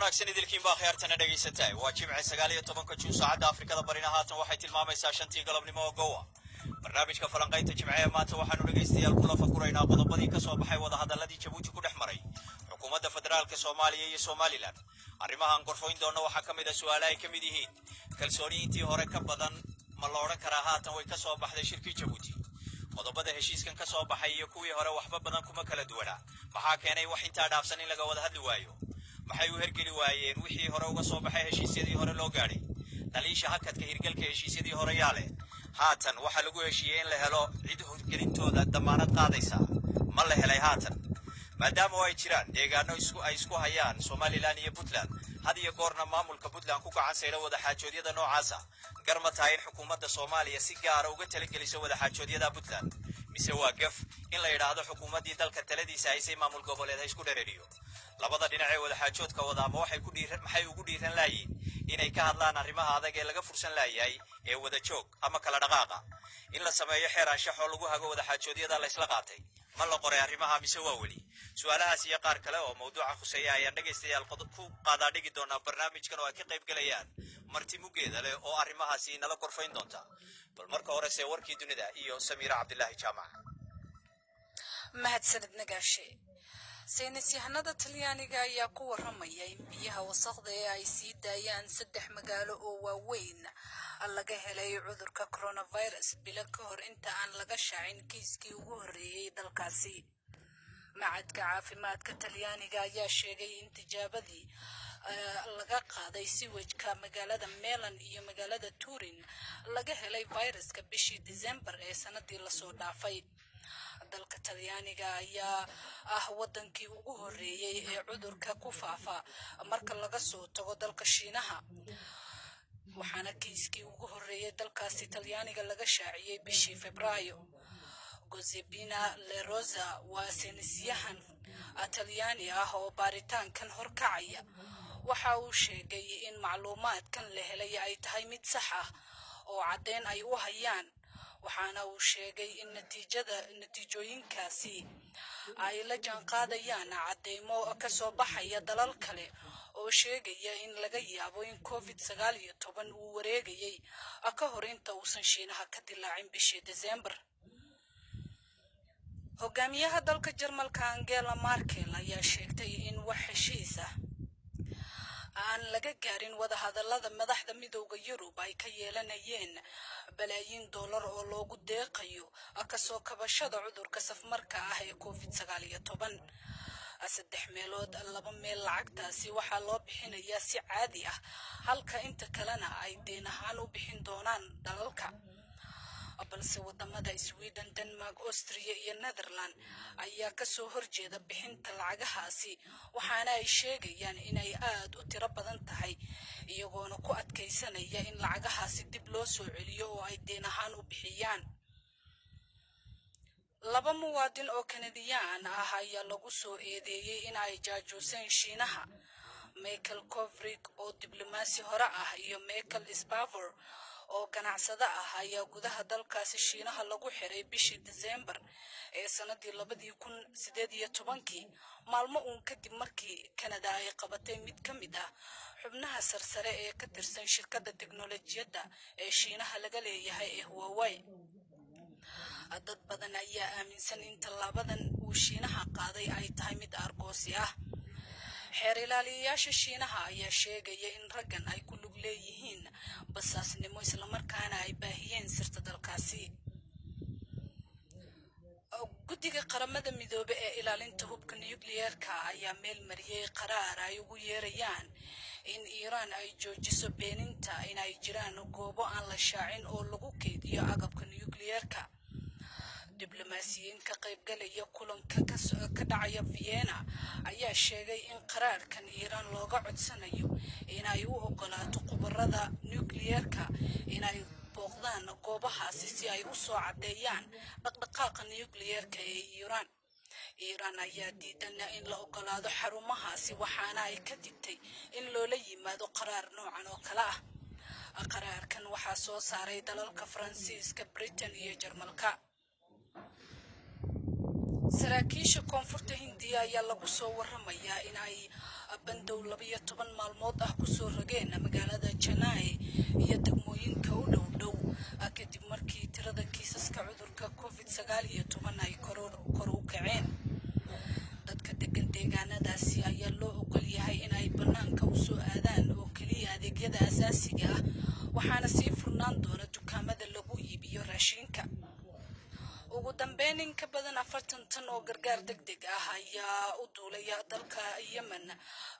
Wanaagsan idilkiinbaa khiyaartana dhegaysatay. Waa Jimce, 19-ka Juun. Saacadda Afrikada Barina haatan waxay tilmaamaysaa 5-tii galabnimo oo gowa. Barnaamijka falanqaynta Jimce ee maanta waxaanu dhegaystayaal kula fakuraynaa qodobadii ka soo baxay wadahadalladii Jabuuti ku dhex maray xukuumadda federaalka Soomaaliya iyo Somaliland. Arrimahaan gorfoyn doonna waxaa ka mid a su'aale ay ka mid yihiin: kalsooni intii hore ka badan ma la odhan karaa haatan way ka soo baxday shirkii Jabuuti? Qodobada heshiiskan ka soo baxay iyo kuwii hore waxba badan kuma kala duwana. Maxaa keenay wax intaa dhaafsan in laga wada hadli waayo? Maxay u hergeli waayeen wixii hore uga soo baxay heshiisyadii hore loo gaadhay? Dhaliisha hakadka hirgelka heshiisyadii hore yaa leh? Haatan waxaa lagu heshiiyey in la helo cid hirgelintooda damaanad qaadaysa. Ma la helay haatan, maadaama oo ay jiraan deegaano ay isku hayaan Somaliland iyo Puntland, had iyo goorna maamulka Puntland ku gacan sayra wadaxaajoodyada noocaasa? Gar ma tahay in xukuumadda Soomaaliya si gaara uga talageliso wadaxaajoodyada Puntland, mise waa gaf in la yidhaahdo xukuumaddii dalka taladiisa haysay maamul goboleed ha isku dhereeriyo? Labada dhinac ee wadaxaajoodka wada ama waxay ku dhiiran, maxay ugu dhiiran laayiin inay ka hadlaan arrimaha adag ee laga fursan laayahay ee wada joog ama kala dhaqaaqa? In la sameeyo xeer anshax oo lagu hago wadaxaajoodyada la isla qaatay, ma la qoray arrimaha mise waa weli? Su-aalahaas iyo qaar kale oo mawduuca khuseeya ayaan dhegaystayaal ku qaadaa dhigi doonaa barnaamijkan, oo ay ka qayb galayaan marti mugeeda leh oo arrimahaasi nala gorfayn doonta. Bal marka horese warkii dunida iyo Samiira Cabdilaahi Jaamac. Mahadsanid, Nagaashe. Saynis yahanada Talyaaniga ayaa ku waramaya in biyaha wasaqda ee ay sii daayaan saddex magaalo oo waaweyn laga helay cudurka coronavirus, bilo ka hor inta aan laga shaacin kiiskii ugu horreeyey dalkaasi. Macadka caafimaadka Talyaaniga ayaa sheegay in tijaabadii laga qaaday sewage-ka magaalada Milan iyo magaalada Turin laga helay viruska bishii December ee sanadii lasoo dhaafay. Dalka Talyaaniga ayaa ah wadankii ugu horeeyey ee cudurka ku faafa marka laga soo tago dalka Shiinaha, waxaana kiiskii ugu horeeyey dalkaasi Talyaaniga laga shaaciyey bishii Febraayo. Giuseppina La Rosa waa saynisyahan Talyaani ah oo baaritaankan horkacaya. Waxa uu sheegay in macluumaadkan la helay ay tahay mid sax ah oo caddeyn ay u hayaan, waxaana uu sheegay in natiijada natiijooyinkaasi ay la jaanqaadayaan cadeymo kasoo baxaya dalal kale oo sheegaya in laga yaabo in COVID-19 uu wareegayay ka hor inta uusan Shiinaha ka dilaacin bishii December. Hogaamiyaha dalka Jarmalka Angela Merkel ayaa sheegtay in wax heshiis ah aan laga gaarin wadahadalada madaxda Midooda Yurub ay ka yeelanayeen balaayiin dollar oo loogu deeqayo kasoo kabashada cudurka safmarka ah ee COVID-19. Saddex meelood laba meel lacagtaasi waxaa loo bixinayaa si caadi ah, halka inta kalena ay deen ahaan u bixin doonaan dalalka. Balse wadamada Sweden, Denmark, Austria iyo Netherland ayaa kasoo horjeeda bixinta lacagahaasi, waxaana ay sheegayaan inay aada u tiro badan tahay, iyagoona ku adkaysanaya in lacagahaasi dib loo soo celiyo oo ay deen ahaan u bixiyaan. Laba muwaadin oo Kanadiyaan ah ayaa lagu soo eedeeyey in ay jaajuuseen Shiinaha. Michael Kovrig oo diblomaasi hore ah iyo Michael Spavor oo ganacsado ah ayaa gudaha dalkaasi Shiinaha lagu xiray bishii December ee sanadii 2018-kii, maalmo uun kadib markii Kanada ay qabatay mid ka mid ah xubnaha sarsare ee ka tirsan shirkadda teknolojiyadda ee Shiinaha laga leeyahay ee Huawei. Dad badan ayaa aaminsan in tallaabadan uu Shiinaha qaaday ay tahay mid aargoosi ah. Xeer ilaaliyayaasha Shiinaha ayaa sheegaya in raggan ay ku lug leeyihiin basaasnimo, islamarkaana ay baahiyeen sirta dalkaasi. Guddiga Qaramada Midoobe ee ilaalinta hubka nucleerka ayaa meel mariyey qaraar ay ugu yeerayaan in Iiraan ay joojiso beeninta in ay jiraan goobo aan la shaacin oo lagu keydiyo agabka nucleerka. Diblomaasiyiin ka qaybgalaya kulanka ka dhacaya Vienna ayaa sheegay in qaraarkan Iiraan looga codsanayo in ay u ogolaato khubarada nucleerka inay booqdaan goobahaasi si ay u soo caddeeyaan dhaqdhaqaaqa nucleerka ee Iiraan. Iiraan ayaa diidan in la ogolaado xarumahaasi, waxaana ay ka digtay in loola yimaado qaraar noocan oo kale ah. Qaraarkan waxaa soo saaray dalalka Faransiiska, Britain iyo Jarmalka. Saraakiisha koonfurta Hindiya ayaa lagu soo waramayaa in ay bandow 12 maalmood ah kusoo rogeen magaalada Chennai iyo degmooyinka u dhow dhow, kadib markii tirada kiisaska cudurka COVID-19 ay kor u kaceen. Dadka degan deegaanadaasi ayaa loo ogol yahay in ay bannaanka usoo aadaan oo keliya adeegyada asaasiga ah, waxaana sii furnaan doona dukaamada lagu iibiyo raashinka. Ugu dambeyn, in ka badan 40 tan oo gargaar deg deg ah ayaa u duulaya dalka Yemen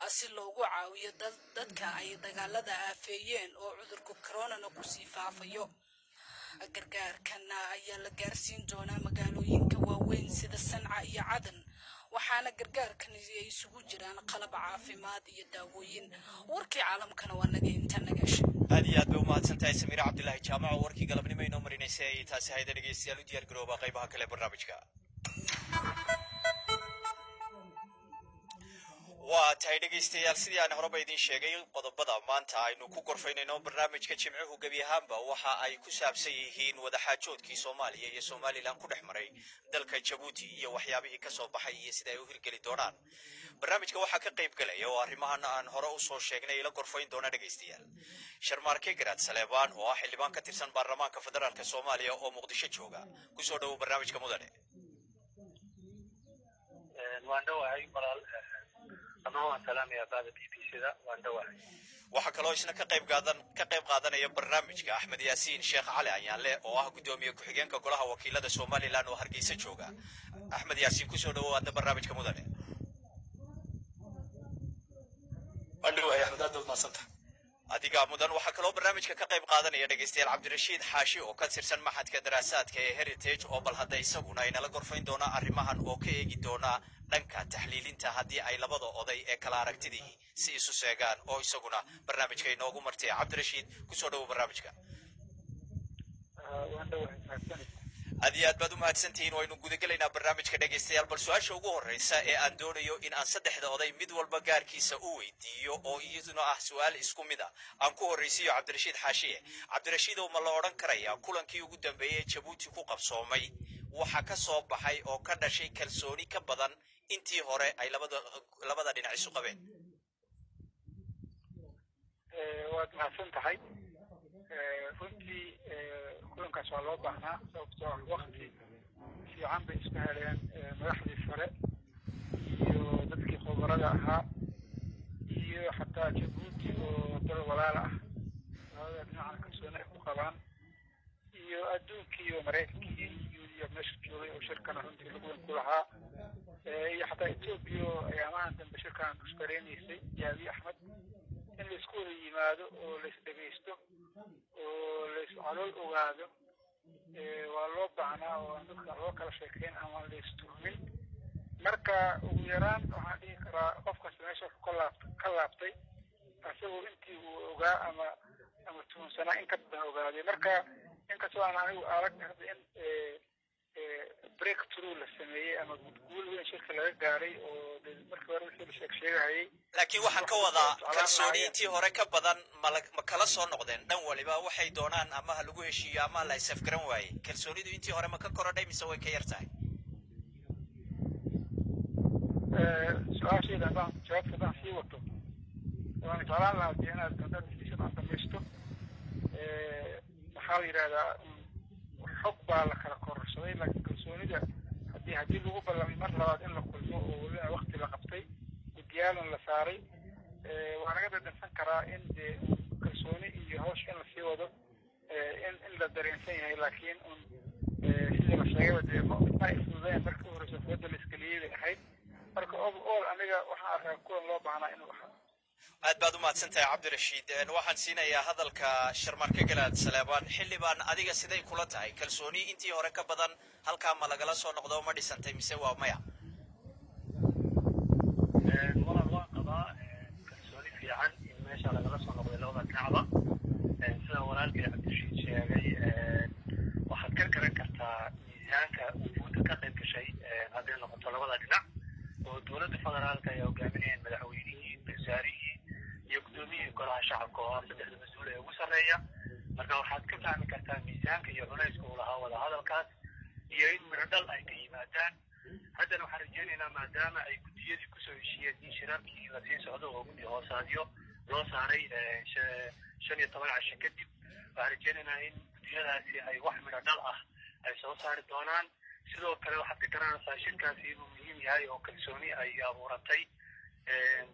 si loogu caawiyo dadka ay dagaalada aafeeyeen oo cudurka coronana kusii faafayo. Gargaarkan ayaa la gaarsiin doonaa magaalooyinka waaweyn sida Sanca iyo Cadan, waxaana gargaarkan ay isugu jiraan qalab caafimaad iyo daawooyin. Warkii caalamkana waa naga inta nagasha. Aad iyo aad bay umahadsan tahay Samiira Cabdilaahi Jaamac oo warkii galabnimo inoo marinaysay ayay taasi hayda. Dhegeystayaal, u diyaar garooba qaybaha kale barnaamijka. Waa tahay dhegaystayaal, sidii aan horeba idiin sheegay, qodobada maanta aynu ku gorfaynayno barnaamijka Jimcuhu gebi ahaanba waxa ay ku saabsan yihiin wadaxaajoodkii Soomaaliya iyo Somalilan ku dhex maray dalka Jabuuti iyo waxyaabihii ka soo baxay iyo sida ay u hirgeli doonaan. Barnaamijka waxaa ka qayb galaya oo arrimahan aan hore usoo sheegnay ila gorfayn doona dhegaystayaal Sharmaarke Garaad Saleebaan oo ah xildhibaan ka tirsan baarlamaanka federaalka Soomaaliya oo Muqdisho jooga. Kusoo dhowo barnaamijka, mudane. Waan dhowahay walaal, dhammaan waan salaamayaa baada BBC da, waan dhowahay. Waxaa kaloo isna ka qayb qaadanaya barnaamijka Axmed Yaasiin Sheekh Cali Ayaanle oo ah guddoomiye ku-xigeenka golaha wakiilada Somalilan oo Hargeysa jooga. Axmed Yaasiin, kusoo dhowow adna barnaamijka, mudane. Waan dhowahay Axmed, aad baad mahadsantahay. Adigaa mudan. Waxaa kaloo barnaamijka ka qayb qaadanaya dhegaystayaal Cabdirashiid Xaashi oo ka tirsan maxadka daraasaadka ee Heritage, oo bal hadda isaguna inala gorfayn doona arrimahan oo ka eegi doona dhanka taxliilinta haddii ay labada oday ee kala aragtidii si isu seegaan, oo isaguna barnaamijka inoogu martay. Cabdirashiid, kusoo dhowo barnaamijka. Waan dhowahay, mahadsanid. Aad iyo aad baad u mahadsantihiin. Waynu gudagelaynaa barnaamijka dhegaystayaal. Bal su-aasha ugu horreysa ee aan doonayo in aan saddexda oday mid walba gaarkiisa u weydiiyo, oo iyaduna ah su-aal isku mid ah, aan ku horreysiiyo Cabdirashiid Xaashiye. Cabdirashiid, oo ma la odhan karayaa kulankii ugu dambeeyey Jabuuti ku qabsoomay waxa ka soo baxay oo ka dhashay kalsooni ka badan intii hore ay labada dhinac isu qabeen? Waad mahadsan tahay. Runtii kulankaas waa loo baahnaa, sababtoo ah wakti fiican bay isku heleen madaxdii sare iyo dadkii khubarada ahaa iyo xataa Jabuuti oo dal walaala ah, labada dhinacna kalsooni ay ku qabaan, iyo adduunkii iyo Maraykankii iyo EU iyo meesha joogay oo shirkana runtii lagu weyn ku lahaa, iyo xataa Etoobiya oo ayaamahan dambe shirkan kushkareynaysay iyo Abiy Axmed. In laisku wada yimaado oo la isdhegaysto oo la iscalool ogaado waa loo baahnaa, oo aan dadka loo kala sheekeyn ama la isturmin. Marka ugu yaraan waxaan dhihi karaa qof kasta meesha wuxuu ka laabtay asagoo intii uu ogaa ama tuhunsanaa in ka badan ogaaday. Marka inkastoo aan anigu arag hadda in break through la sameeyey ama guul weyn shirka laga gaaray oo de markii hore wixii la sheeg sheegahayay. Laakiin waxaan ka wadaa kalsooni intii hore ka badan ma kala soo noqdeen dhan waliba waxay doonaan, ama ha lagu heshiiyo ama la isafgaran waaye? Kalsoonidu intii hore ma ka korodhay mise way ka yar tahay? Su-aashayda haddaan jawaabta haddaan sii wato, waan jeclaan lahaa dee inaad haddaad heshiisad aan dhamaysto. Maxaa la yidhahdaa, xog baa la kala kororsaday, laakiin kalsoonida haddii lagu ballamay mar labaad in la kulmo oo weliba wakti la qabtay, guddiyaalan la saaray, waa laga dhadhansan karaa in dee kalsooni iyo hawsha in lasii wado in la dareensan yahay. Laakiin un sidii la sheegayba dee ma ay fududayn, markii u horeysa fooda la isgeliyey bay ahayd. Marka overall aniga waxaan arkaa kulan loo baahnaa inuu ahaa. Aad baad u mahadsan tahay Cabdirashiid. Waxaan siinayaa hadalka Sharmarke Galaad Saleebaan. Xildhibaan, adiga siday kula tahay, kalsooni intii hore ka badan halkaa ma lagala soo noqdo, ma dhisantay mise waa maya? Walaal, waan qabaa kalsooni fiican in meesha lagala soo noqday labada dhinacba. Sida walaalkay Cabdirashiid sheegay, waxaad ka garan kartaa miisaanka wufuudda ka qayb gashay hadday noqoto labada dhinac, oo dowladda federaalka ay hogaaminayeen madaxweynihii, wasaarihii iyo guddoomiyihii golaha shacabka, oo ah saddexda mas-uul ee ugu sarreeya. Marka waxaad ka fahmi kartaa miisaanka iyo culayska uu lahaa wadahadalkaas iyo in midho dhal ay ka yimaadaan. Haddana waxaan rajeynaynaa, maadaama ay guddiyadii kusoo heshiiyeen in shirarkii lasii socdo oo guddi hoosaadyo loo saaray 15 casho kadib, waxaan rajeynaynaa in guddiyadaasi ay wax midho dhal ah ay soo saari doonaan. Sidoo kale waxaad ka garanaysaa shirkaasi inuu muhiim yahay oo kalsooni ay abuuratay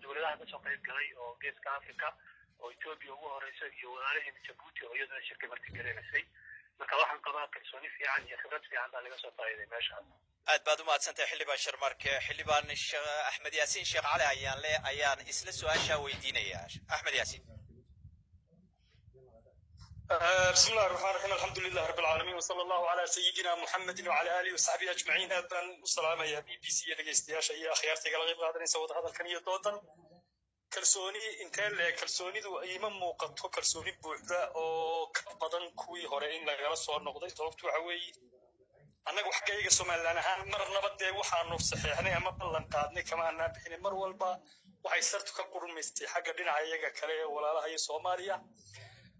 dowladaha kasoo qayb galay oo Geeska Africa oo Etoobiya ugu horeyso iyo walaalaheena Jabuuti oo iyaduna shirka martigelinaysay. Marka waxaan qabaa kalsooni fiican iyo khibrad fiican baa laga soo faa'iiday meeshaas. Aad baad u mahadsantahay, xildhibaan Sharmarke. Xildhibaan Axmed Yaasiin Sheekh Cali ayaan le ayaan isla su-aashaa weydiinaya. Axmed Yaasiin. بسم الله الرحمن الرحيم، الحمد لله رب العالمين، وصلى الله على سيدنا محمد وعلى آله وصحبه أجمعين. Aad baan u salaamayaa BBC dhegeystayaasha iyo akhyaarta igala qayb qaadanaysa wada hadalkan iyo doodan. Kalsooni intee leeg? Kalsoonidu ima muuqato kalsooni buuxda oo ka badan kuwii hore in lagala soo noqday. Sababtu waxa weeye, annagu xaggayaga Somaliland ahaan marnaba dee waxaanu saxeexnay ama ballan qaadnay kama aanaan bixinin. Mar walba waxay sartu ka qurmaysay xagga dhinaca iyaga kale ee walaalaha iyo Soomaaliya.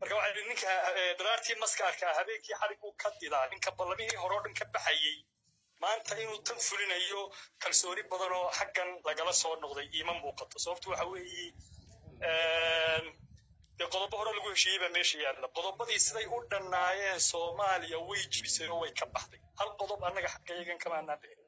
Marka waxaa yidhi ninka daraartii maska arkaa habeenkii xadhiguu ka didaa. Ninka ballamihii hore oo dhan ka baxayey maanta inuu tan fulinayo, kalsooni badan oo xaggan lagala soo noqday iima muuqato. Sababtu waxa weeye, dee qodobo hore lagu heshiiyey baa meesha yaalla. Qodobadii siday u dhannaayeen Soomaaliya way jibisay oo way ka baxday. Hal qodob annaga xaggayagan kama aanaan bixin.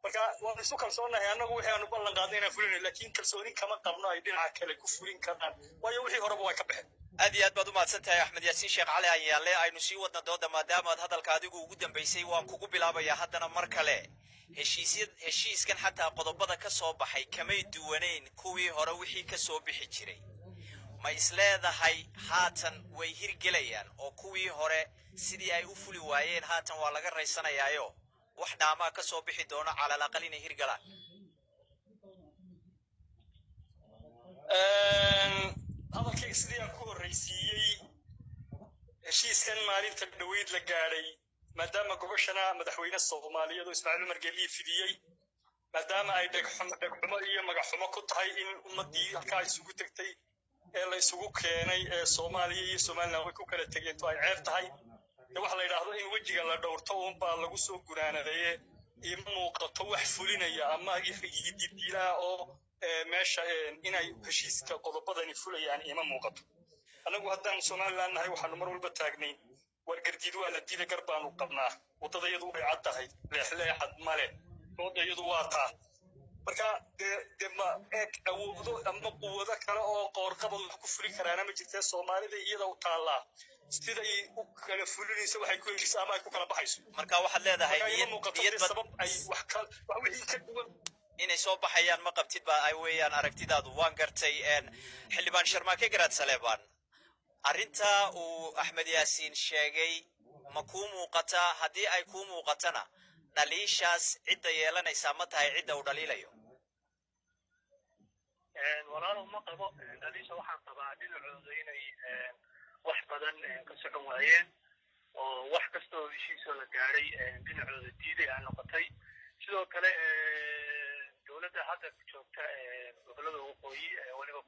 Marka waan isu kalsoonahay annagu wixii aanu ballan qaadnay inaan fulinayo, laakiin kalsooni kama qabno ay dhinaca kale ku fulin karaan, waayo wixii horeba way ka baxeen. Aad iyo aad baad u mahadsan tahay, Axmed Yaasiin Sheekh Cali Ayaanle. Aynu sii wadna dooda. Maadaama aad hadalka adigu ugu dambaysay, waan kugu bilaabayaa haddana mar kale. Heshiiskan xataa qodobada ka soo baxay kamay duwanayn kuwii hore wixii ka soo bixi jiray. Ma isleedahay haatan way hirgelayaan, oo kuwii hore sidii ay u fuli waayeen haatan waa laga raysanayaayo wax dhaamaa ka soo bixi doono, calal aqal inay hirgalaan? Hadalkayga sidii aan ku horraysiiyey, heshiiskan maalinta dhoweyd la gaadhay, maadaama gobashana madaxweyne Soomaaliyeed oo Ismaaciil Cumar Geelii fidiyey, maadaama ay dhegxumo iyo magaxxumo ku tahay in ummaddii halkaa isugu tegtay ee la isugu keenay ee Soomaaliya iyo Somaliland way ku kala tegeen to ay ceeb tahay, dee waxa la yidhaahdo in wejiga la dhowrto uunbaa lagu soo gunaanadeeye. Ima muuqato wax fulinaya ama didiilaa oo meesha inay heshiiska qodobadani fulayaan ima muuqato. Annagu haddaan Somaliland nahay, waxaanu mar walba taagnayn war gardiid waa la diida, gar baanu qabnaa, waddada iyadu way cad tahay, leexleexad male, dooda iyadu waa taa. Marka dee ma eeg awoodo ama quwado kale oo qoorqabad wax ku fulin karaana ma jirtee. Soomaalida iyada u taallaa siday u kala fulinayso waxay ku heshiisa ama ay ku kala baxayso. Marka waxaad leedahay marka ima muuqato dee sabab ay wax ka wax wixii ka duwan inay soo baxayaan ma qabtid ba ay weeyaan aragtidaadu. Waan gartay. Xildhibaan Sharmaake Garaad Saleebaan, arrinta uu Axmed Yaasiin sheegay ma kuu muuqataa? Haddii ay kuu muuqatana, dhaliishaas cidda yeelanaysaa ma tahay cidda uu dhaliilayo? Walaalow, ma qabo dhaliisha. Waxaan qabaa dhinacooda inay wax badan ka socon waayeen oo wax kasta oo heshiisoo la gaadhay dhinacooda diiday aa noqotay. Sidoo kale dowladda hadda joogta gobollada waqooyi, weliba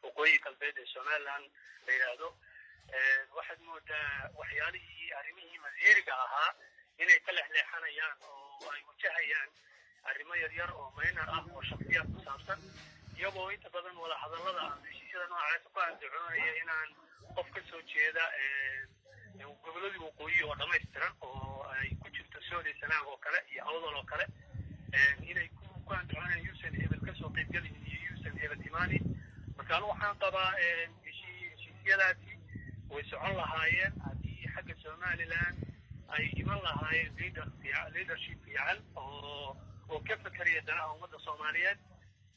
waqooyi galbeed ee Somaliland la yidhaahdo, waxaad moodaa waxyaalihii arrimihii masiiriga ahaa inay ka lexleexanayaan oo ay wajahayaan arrimo yaryar oo minor ah oo shaksiyaad ku saabsan, iyagoo inta badan wada hadallada ama heshiisyada noocaasa ku andacoonaya inaan qof ka soo jeeda gobolladii waqooyi oo dhammaystiran oo ay ku jirto Sool, Sanaag oo kale iyo Awdal oo kale, inay ku andacoonayaan yuusan hebel kasoo qaybgelin iyo yuusan hebel imaanin. Marka anu waxaan qabaa heshiisyadaasi way socon lahaayeen haddii xagga Somaliland ay iman lahaayeen leadership fiican oo ka fekeraya danaha ummadda Soomaaliyeed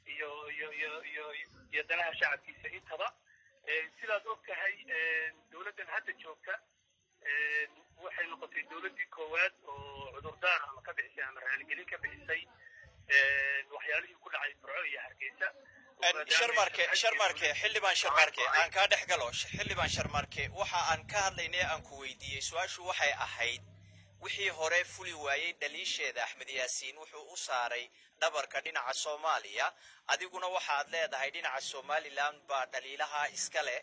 iyo danaha shacabkiisa intaba. Sidaad og tahay, dowladdan hadda joogta waxay noqotay dowladdii koowaad oo cudurdaar ama ka bixisay ama raaligelin ka bixisay waxyaalihii ku dhacay Burco iyo Hargeysa. Sharmarke, Sharmarke, xildhibaan Sharmarke, aan kaa dhex galo. Xildhibaan Sharmarke, waxa aan ka hadlaynay aan ku weydiiyey su-aashu waxay ahayd wixii hore fuli waayey dhaliisheeda Axmed Yaasiin wuxuu u saaray dhabarka dhinaca Soomaaliya, adiguna waxaad leedahay dhinaca Somaliland baa dhaliilaha iska leh.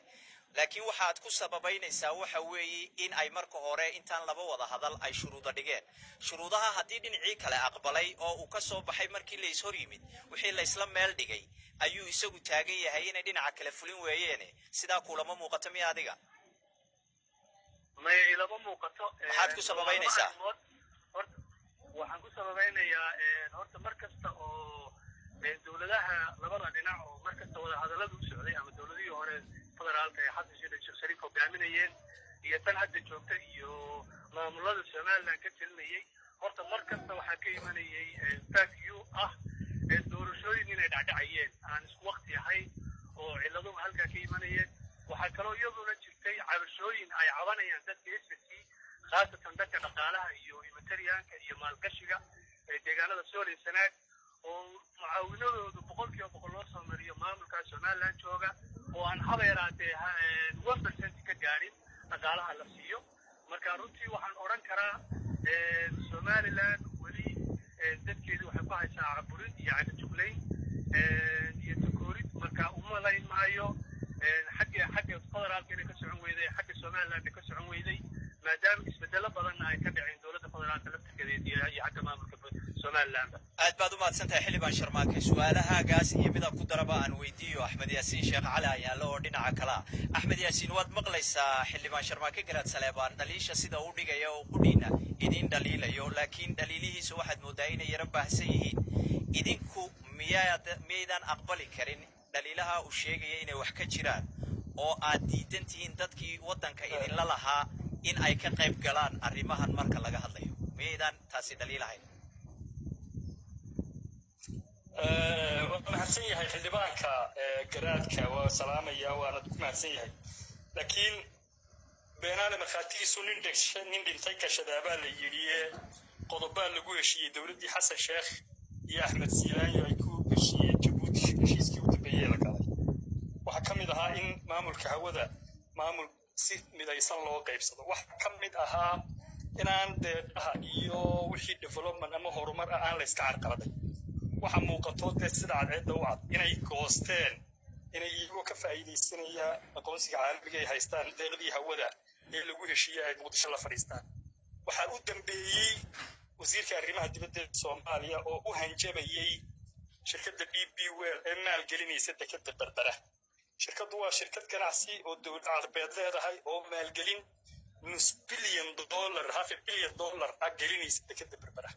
Laakiin waxaad ku sababaynaysaa waxa weeye in ay marka hore intaan laba wada hadal ay shuruudo dhigeen. Shuruudaha haddii dhinacii kale aqbalay oo uu ka soo baxay markii la ishor yimid, wixii laysla meel dhigay ayuu isagu taagan yahay inay dhinaca kale fulin weeyeene. Sidaa kulama muuqato miya adiga? Maya, ilama muuqato. Maxaad ku sababaynaysaa? Horta waxaan ku sababaynayaa, horta mar kasta oo dowladaha labada dhinac oo mar kasta wada hadalladu u socday, ama dowladihii hore federaalka ee Xasan Sheekh Shariif hogaaminayeen iyo tan hadda joogta iyo maamulada Somaliland ka talinayay, horta mar kasta waxaa ka imanayay faafyu ah doorashooyin inay dhacdhacayeen aan isku waqti ahayn oo cilladuhu halkaa ka imanayeen. Waxaa kaloo iyaduna jirtay cabashooyin ay cabanayaan dadka SSC, khaasatan dadka dhaqaalaha iyo humanitarianka iyo maalgashiga ee deegaanada Sool iyo Sanaag, oo mucaawinadoodu 100% loo soo mariyo maamulka Somaliland jooga, oo aan haba yaraatee 1% ka gaarin dhaqaalaha la siiyo. Marka runtii waxaan odhan karaa Somaliland weli dadkeedu waxay ku haysaa caburin iyo cagajuglayn iyo takoorid. Marka uma layn maayo xagga federaalka inay ka socon weyday, xagga Somaliland ka socon weyday, maadaama isbedelo badanna ay ka dhaceen dowladda federaalka laftirkeeda iyo xagga maamulka Somalilandba. Aad baad u mahadsan tahay, xildhibaan Sharmaake. Su-aalahaagaas iyo midaan ku daraba aan weydiiyo Axmed Yaasiin Sheekh Cali Ayaale oo dhinaca kale ah. Axmed Yaasiin, waad maqlaysaa xildhibaan Sharmaake Garaad Saleebaan dhaliisha sida uu dhigaya oo qudhiina idin dhaliilayo, laakiin dhaliilihiisa waxaad moodaa inay yaro baahsan yihiin. Idinku miyaad miyaydaan aqbali karin dhaliilaha uu sheegaya inay wax ka jiraan, oo aad diidan tihiin dadkii waddanka idinla lahaa in ay ka qayb galaan arrimahan marka laga hadlayo? Miyaydaan taasi dhaliilahayn? Waa mahadsan yahay xildhibaanka Garaadka, waa salaamaya, waana ku mahadsan yahay. Laakiin beenaale markhaatigiisu nin dhintay gashadaabaa la yidhi. Qodobaa lagu heshiiyey dowladdii Xasan Sheekh iyo Axmed Siilaanyo ay ku heshiiyeen Jabuuti. Heshiiskii u dambeeyey la galay waxaa ka mid ahaa in maamulka hawada maamul si midaysan loo qaybsado. Waxaa ka mid ahaa inaan deeqaha iyo wixii development ama horumar ah aan la iska carqaladay. Waxa muuqato dee sida cadceedda u cad inay goosteen inay iyagoo ka faa'iidaysanaya aqoonsiga caalamiga ay haystaan deeqdii hawada ee lagu heshiiyey ay Muqdisho la fadhiistaan. Waxaa u dambeeyey wasiirka arrimaha dibadda ee Soomaaliya oo u hanjabayey shirkadda DP World ee maalgelinaysa dekeda Berbera. Shirkaddu waa shirkad ganacsi oo dowlad Carbeed leedahay oo maalgelin nus bilyan dollar, half a billion dollar ah gelinaysa dekeda Berbera.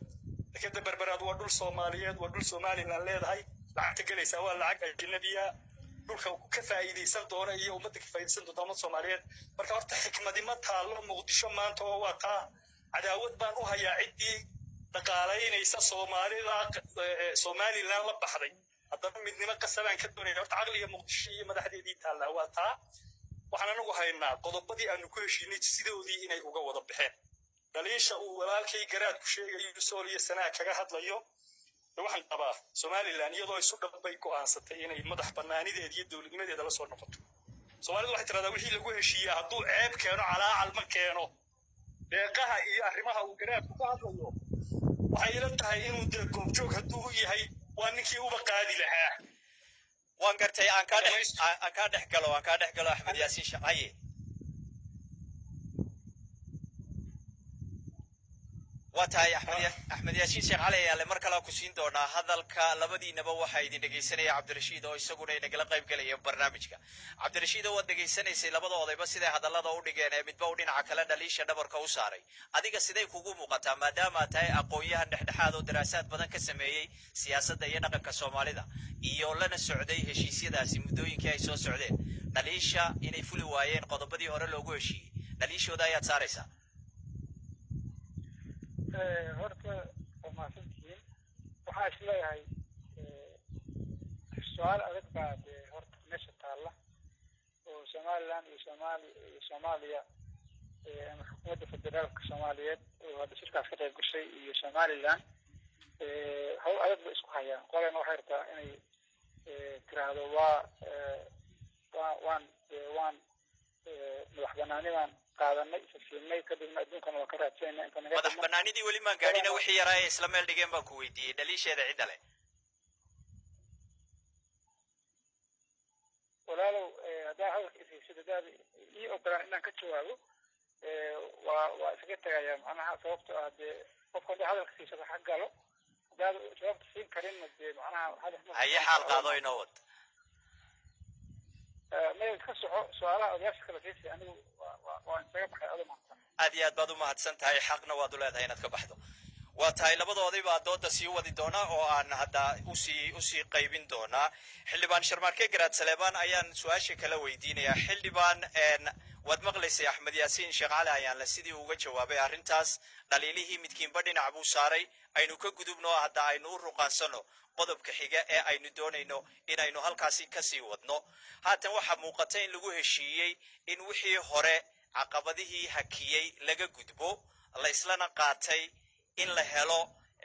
Dekeda Berberaad waa dhul Soomaaliyeed, waa dhul Somaliland leedahay. Lacagta gelaysaa waa lacag ajnabiya. Dhulka ka faa'iidaysan doona iyo ummadda ka faa'iidaysan doonta ummadda Soomaaliyeed. Marka horta xikmadi ma taallo Muqdisho maanta, oo waa taa cadaawad baan u hayaa ciddii dhaqaalaynaysa Soomaalida Somaliland la baxday, haddana midnimo qasabaan ka doonaya. Horta caqliga Muqdisho iyo madaxdeedii taallaa waa taa. Waxaan anagu haynaa qodobadii aanu ku heshiinay sidoodii inay uga wada baxeen. Dhaliisha uu walaalkay Garaad ku sheegayo Sool iyo Sanaag kaga hadlayo, waxaan qabaa Somaliland iyadoo isu dhan bay go'aansatay inay madax bannaanideeda iyo dowladnimadeeda la soo noqoto. Soomaalidu waxay tiraahdaa wixii lagu heshiiyaa hadduu ceeb keeno calaacal ma keeno. Deeqaha iyo arrimaha uu Garaadku ka hadlayo waxay ila tahay inuu dee goobjoog hadduu u yahay waa ninkii uba qaadi lahaa. Waan gartay. Aan kaa dhex galo Axmed Yaasiin Shaqaye. Waa tahay, Axmed Yaasiin Sheekh Cali Ayaale, mar kalea ku siin doonaa hadalka. Labadiinaba waxaa idin dhegaysanaya Cabdirashiid oo isaguna inagala qayb gelaya barnaamijka. Cabdirashiid, oo waad dhegaysanaysay labada odayba siday hadallada u dhigeen ee midba u dhinaca kale dhaliisha dhabarka u saaray. Adiga siday kugu muuqataa, maadaama aad tahay aqoon-yahan dhexdhexaad oo daraasaad badan ka sameeyey siyaasadda iyo dhaqanka Soomaalida iyo lana socday heshiisyadaasi muddooyinkii ay soo socdeen, dhaliisha inay fuli waayeen qodobadii hore loogu heshiiyey, dhaliishooda ayaad saaraysaa? Horta waa mahadsantihiin. Waxaa is leeyahay su-aal adag baa dee horta meesha taalla oo Somaliland iyo Somaali iyo Soomaaliya ama xukuumadda federaalka Soomaaliyeed oo hadda shirkaas ka qayb gashay iyo Somaliland hawl adag bay isku hayaan. Qolana waxay rabtaa inay tiraahdo waa waan madax banaanidan qaadanay, isasiinay, kadibna adduunkana waa ka raadsanayna inta naga Madax banaanidii weli maan gaadhina, wixii yaraa ee isla meel dhigeen baan ku weydiiyey dhaliisheeda cidda leh. Walaalow, haddaa hadalka isiisid, haddaad ii ogolaan inaan ka jawaabo, waa isaga tagayaa macnaha, sababto ah dee qofka haddaa hadalka siisado ha galo, haddaad jawaabta siin karinna dee macnaha hadaf. Haye, xaal qaado, inoo wad. Maya, iska soco, su-aalaha odayaasha kala siisay, anigu waa isaga baxay. Ado mahadsan. Aad iyo aad baad u mahadsan tahay, xaqna waad u leedahay inaad ka baxdo. Waa tahay, labadoodii baa dooda sii wadi doonaa oo aan hadda usii qaybin doonaa. Xildhibaan Sharmaarke Garaad Saleebaan ayaan su-aasha kala weydiinayaa. Xildhibaan, waad maqlaysay Axmed Yaasiin Sheekh Cali Ayaanle sidii uga jawaabay arrintaas. Dhaliilihii midkiinba dhinac buu saaray. Aynu ka gudubno hadda, aynu u ruqaansano qodobka xiga ee aynu doonayno inaynu halkaasi kasii wadno. Haatan waxaa muuqata in lagu heshiiyey in wixii hore caqabadihii hakiyey laga gudbo, la islana qaatay in la helo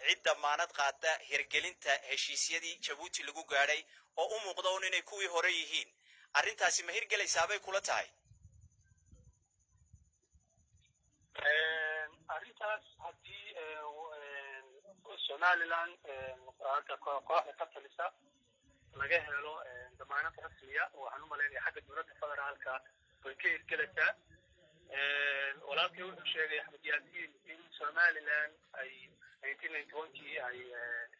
cid damaanad qaata hirgelinta heshiisyadii Jabuuti lagu gaadhay, oo u muuqda un inay kuwii hore yihiin. Arrintaasi ma hirgelaysaabay kula tahay? Arrintaas haddii Somaliland hadda kooxda ka talisa laga helo damaanad rasmiya, waxaan u malaynaya xagga dowladda federaalka way ka hirgelaysaa. Walaalkii wuxuu sheegay, Axmed Yaasiin, in Somaliland ay 1991-kii ay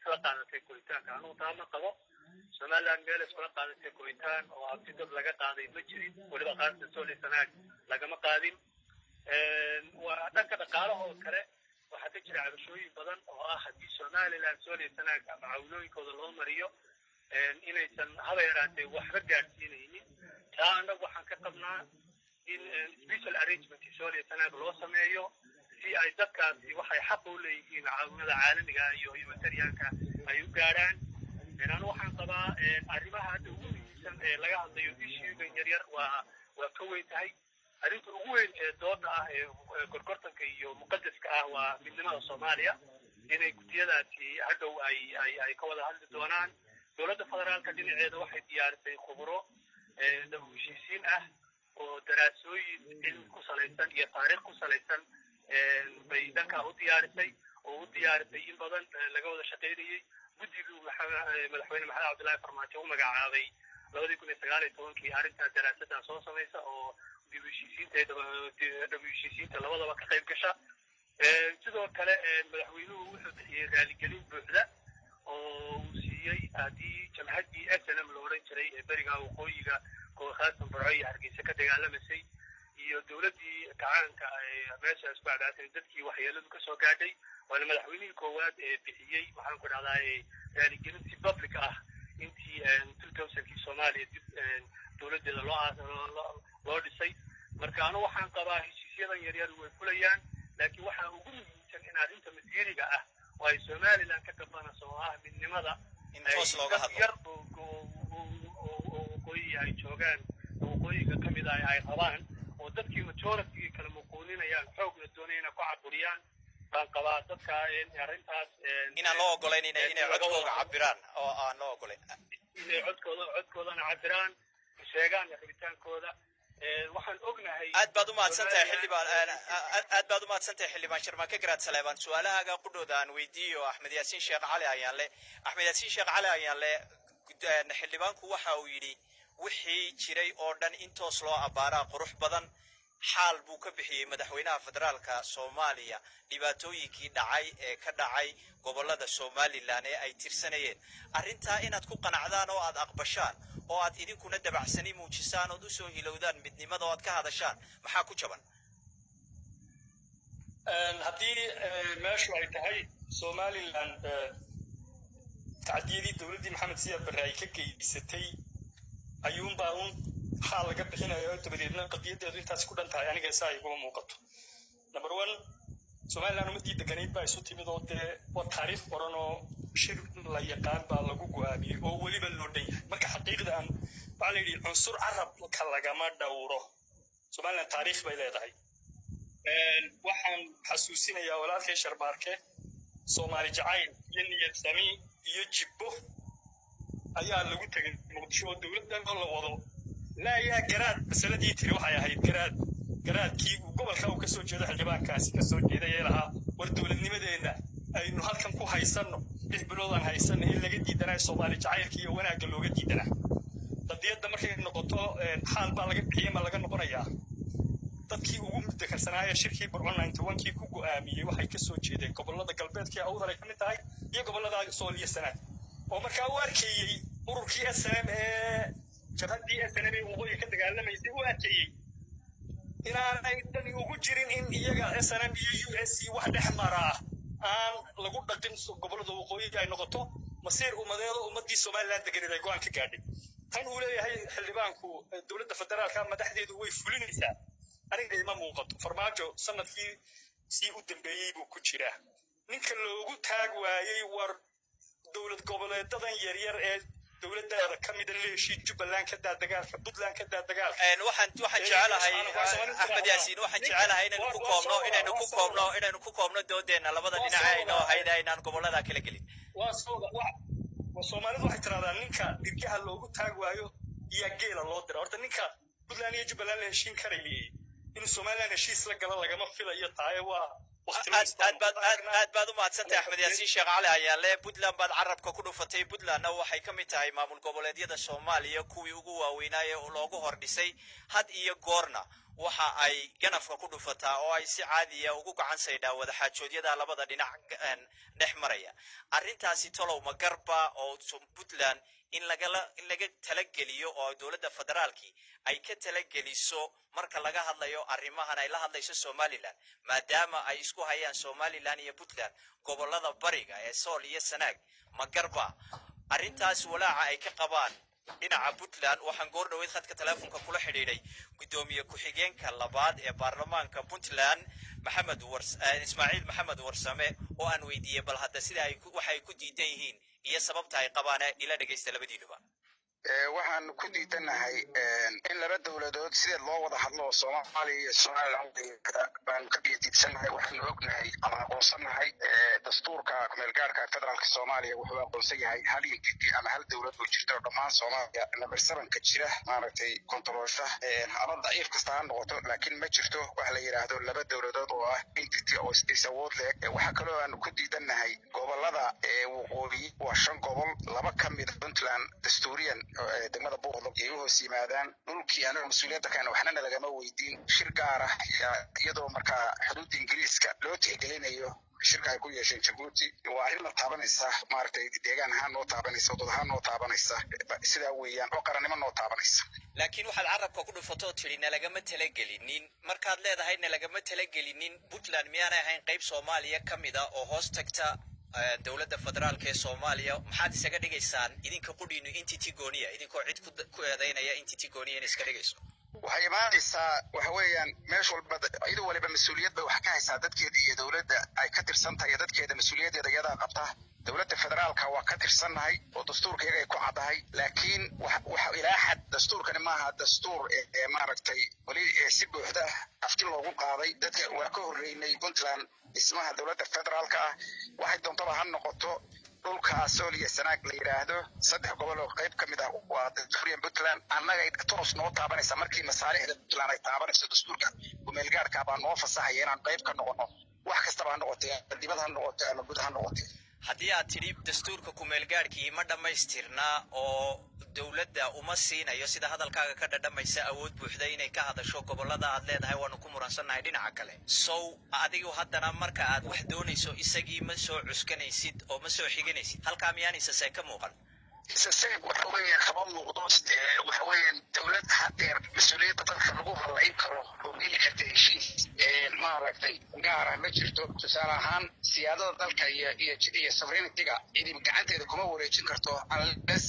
isla qaadatay go'itaanka. Anugu taa ma qabo. Somaliland meel iskula qaadatay go'itaan oo abti dad laga qaaday ma jirin, weliba qaarta Sool Sanaag lagama qaadin. Waa dhanka dhaqaalaha oo kale, waxaa ka jira cabashooyin badan oo ah haddii Somaliland Sool Sanaag ama cawlooyinkooda loo mariyo inaysan haba yaraatee waxba gaadhsiinaynin. Taa annagu waxaan ka qabnaa in special arrangement Sool Sanaag loo sameeyo si ay dadkaasi waxay xaq u leeyihiin caawinada caalamiga iyo humanitarianka ay u gaadhaan. Anu waxaan qabaa arrimaha hadda ugu muhiimsan ee laga hadlayo issuegan yaryar waa ka weyn tahay. Arrinta ugu weyn ee dooda ah ee gorgortanka iyo muqadaska ah waa midnimada Soomaaliya, inay guddiyadaasi hadhow ay ka wada hadli doonaan. Dowladda federaalka dhinaceeda waxay diyaarisay khubro dab heshiisiin ah oo daraasooyin cilmi ku salaysan iyo taariikh ku salaysan bay dhankaa u diyaarisay, oo u diyaarisay in badan laga wada shaqaynayey. Guddigii Madaxweyne Maxamed Cabdullaahi Farmaajo u magacaabay 2019-kii arrintaa daraasaddaa soo samaysa oo dib heshiisiinta, dab heshiisiinta labadaba ka qayb gasha. Sidoo kale madaxweynuhu wuxuu bixiyey raaligelin buuxda oo uu siiyey haddii jamhaddii SNM la odhan jiray ee beriga waqooyiga, khaasatan Burco iyo Hargeysa ka dagaalamaysay, iyo dowladdii kacaanka ee meesha isku cadhaatay, dadkii waxyeeladu kasoo gaadhay. Waana madaxweynihii koowaad ee bixiyey, maxaan ku dhahdaa, raaligelin si public ah intii 2000-kii Soomaaliya dib dowladdeeda loo dhisay. Marka anu waxaan qabaa heshiisyadan yaryar way fulayaan, laakiin waxaa ugu muhiimsan in arrinta masiiriga ah oo ay Somaliland ka gabanayso oo ah midnimada in toos looga hadlo, yar oo waqooyiga ay joogaan, waqooyiga ka mid ah ay rabaan, oo dadkii majority kala muquuninayaan, xoogna doonaya inay ku caburiyaan, baan qabaa dadka arrintaas inaan loo ogolayn inay codkooga cabiraan oo aan loo ogolayn. Inay codkoodana cabiraan, sheegaan rabitaankooda. Waxaan ognahay Aad baad u mahadsan tahay, xildhibaan, aad baad u mahadsan tahay, xildhibaan Sharmaake Garaad Saleebaan. Su-aalahaaga qudhooda aan weydiiyo Axmed Yaasiin Sheekh Cali Ayaanle. Axmed Yaasiin Sheekh Cali Ayaanle, xildhibaanku waxa uu yidhi wixii jiray oo dhan in toos loo abbaaraa qurux badan. Xaal buu ka bixiyey madaxweynaha federaalka Soomaaliya dhibaatooyinkii dhacay ee ka dhacay gobollada Somaliland ee ay tirsanayeen. Arrintaa inaad ku qanacdaan oo aad aqbashaan oo aad idinkuna dabacsani muujisaan ood usoo hilowdaan midnimada oo aad ka hadashaan, maxaa ku jaban? Haddii meeshu ay tahay Somaliland tacdiyadii dowladdii Maxamed Siyaad Barre ay ka geysatay ayuunbaa un xaal laga bixinayo, dabadeedna qadiyadeedu intaas ku dhan tahay, aniga saa iguma muuqato. Number one, Somaliland ummadii deganayd baa isu timid oo dee waa taariikh qoran oo shir la yaqaan baa lagu go'aamiyey oo weliba loo dhan yahay. Marka xaqiiqda aan waxaa la yidhi cunsur carabka lagama dhowro. Somaliland taariikh bay leedahay. Waxaan xasuusinayaa walaalkay Sharbaarke, Soomaali jacayl iyo niyad sami iyo jibbo ayaa lagu tegay Muqdisho oo dowladdan oo la wado laa yaa garaad. Masaladii tiri waxay ahayd garaadkii uu gobolka uu kasoo jeedo xildhibaankaasi kasoo jeeday ee lahaa war dowladnimadeenna aynu halkan ku haysanno, 6 bilood aan haysanno, in laga diidanaa Soomaali jacaylka iyo wanaagga looga diidanaa. Qadiyadda Qadiyadda markay noqoto xaal baa laga bixiyey, ma laga noqonayaa? Dadkii ugu muddakarsanaaye shirkii Burco 91-kii ku go'aamiyey waxay ka soo jeedeen gobollada galbeedka ee Awdal ay ka mid tahay iyo gobollada Sool iyo Sanaag, oo markaa u arkayey ururkii SNM ee jabhaddii SNM ee waqooyi ka dagaalamaysay, u arkayey inaanay dani ugu jirin in iyaga SNM iyo USC wax dhex maraa aan lagu dhaqin gobollada waqooyi, ay noqoto masiir ummadeeda, ummaddii Somaliland deganeed ay go'aan ka gaadhay. Tan uu leeyahay xildhibaanku dowladda federaalka madaxdeedu way fulinaysaa, aniga ima muuqato. Farmaajo sanadkii sii u dambeeyey buu ku jiraa. Ninka loogu taag waayey war dowlad goboleedadan yaryar ee dowladdaada ka mida leeshii, Jubbaland ka daa dagaalka, Puntland ka daa dagaalka. Waxaan jecelahay, Axmed Yaasiin, waxaan jecelahay inaynu ku koobno doodeena labada dhinac aynoo ahayd, aynaan gobollada kala gelin. Waa Soomaalidu waxay tiraahdaa ninka dirgaha loogu taag waayo iyaa geela loo dira. Horta ninka Puntland iyo Jubbaland la heshiin karayay inuu Somaliland heshiis la galo lagama filayo tahay, waa Aad baad u mahadsantahay, Axmed Yaasiin Sheekh Cali Ayaale. Puntland baad carabka ku dhufatay. Puntlandna waxay ka mid tahay maamul goboleedyada Soomaaliya kuwii ugu waaweynaaye loogu hordhisay. Had iyo goorna waxa ay ganafka ku dhufataa oo ay si caadiya ugu gacan saydhaa wadaxaajoodyada labada dhinac dhex maraya. Arrintaasi tolow ma garba oo Puntland in laga talageliyo oo dowladda federaalkii ay ka talageliso marka laga hadlayo arrimahan ay la hadlayso Somaliland, maadaama ay isku hayaan Somaliland iyo Puntland gobollada bariga ee Sool iyo Sanaag? Ma garba arrintaas walaaca ay ka qabaan dhinaca Puntland? Waxaan goor dhaweyd khadka teleefonka kula xidhiidhay guddoomiye ku-xigeenka labaad ee baarlamaanka Puntland, Maxamed Ismaaciil Maxamed Warsame, oo aan weydiiyey bal hadda sida ay waxay ku diidan yihiin iyo sababta ay qabaan. Ila dhegaysta labadiinuba. Waxaan ku diidanahay in laba dowladood sideed loo wada hadlo oo Soomaaliya iyo Somaliland baanu ka diidsanahay. Waxaanu ognahay ama aqoonsanahay dastuurka kumeelgaarka federaalka Soomaaliya wuxuu aqoonsan yahay hal entity ama hal dowlad oo jirta oo dhammaan Soomaaliya number seven-ka jira, maaragtay, kontrolsha, ama daciif kasta ha noqoto, laakiin ma jirto waxa la yidhaahdo laba dowladood oo ah entity oo is awood leeg. Waxaa kaloo aanu ku diidanahay gobolada waqooyi waa shan gobol, laba ka mid Puntland dastuuriyan degmada Buuqdo ay u hoos yimaadaan. Dhulkii anaga mas-uuliyadda keena waxnana lagama weydiin. Shir gaar ah iyadoo markaa xuduudda Ingiriiska loo tixgelinayo shirka ay ku yeesheen Jabuuti, waa arrin la taabanaysa, maaragtay, deegaan ahaan noo taabanaysa, dad ahaan noo taabanaysa, sidaa weeyaan, oo qarannimo noo taabanaysa. Laakiin waxaad carabka ku dhufatoo tidhi nalagama talagelinin. Markaad leedahay nalagama talagelinin, Puntland miyaanay ahayn qayb Soomaaliya ka mid a oo hoos tagta dowladda federaalka ee Soomaaliya? Maxaad isaga dhigaysaan idinka qudhiinu entity gooniya, idinkoo cid ku eedaynaya entity gooniya in iska dhigayso? Waxay imaanaysaa waxa weeyaan, meesha walba iyado waliba mas-uuliyad bay wax ka haysaa dadkeeda iyo dowladda ay ka tirsan tahay iyo dadkeeda mas-uuliyaddeeda iyadaa qabta. Dowladda federaalka waa ka tirsannahay oo dastuurka iyaga ay ku caddahay, laakiin wax ilaa xad dastuurkani maaha dastuur ee, maaragtay, weli si buuxda afti loogu qaaday dadka. Waa ka horreynay Puntland dhismaha dowladda federaalka ah. Waxay doontaba ha noqoto, dhulka Sool iyo Sanaag la yidhaahdo, saddex gobol oo qayb ka mid ah waa dastuuriyan Puntland. Annagay toos noo taabanaysa markii masaalixda Puntland ay taabanayso. Dastuurka kumeelgaarka baa noo fasaxaya inaan qayb ka noqono, wax kastaba ha noqotee, ama dibad ha noqote ama gud ha noqotee. Haddii aad tidhi dastuurka kumeelgaadhkii ma dhammaystirna oo dowladda uma siinayo, sida hadalkaaga ka dhadhamaysa, awood buuxda inay ka hadasho gobollada aad leedahay waanu ku muransannahay dhinaca kale, sow adigu haddana marka aad wax doonayso isagii ma soo cuskanaysid oo ma soo xiganaysid? Halkaa miyaan isase ka muuqan? Isaseeg waxa weeyaan kama muuqdo. Waxa weeyaan dowlad hadeer mas-uuliyadda dalka lagu hallayn karo oo geli karta heshiis, maaragtay, gaar ah ma jirto. Tusaale ahaan, siyaadada dalka iyo sovereignty-ga idin gacanteeda kuma wareejin karto unless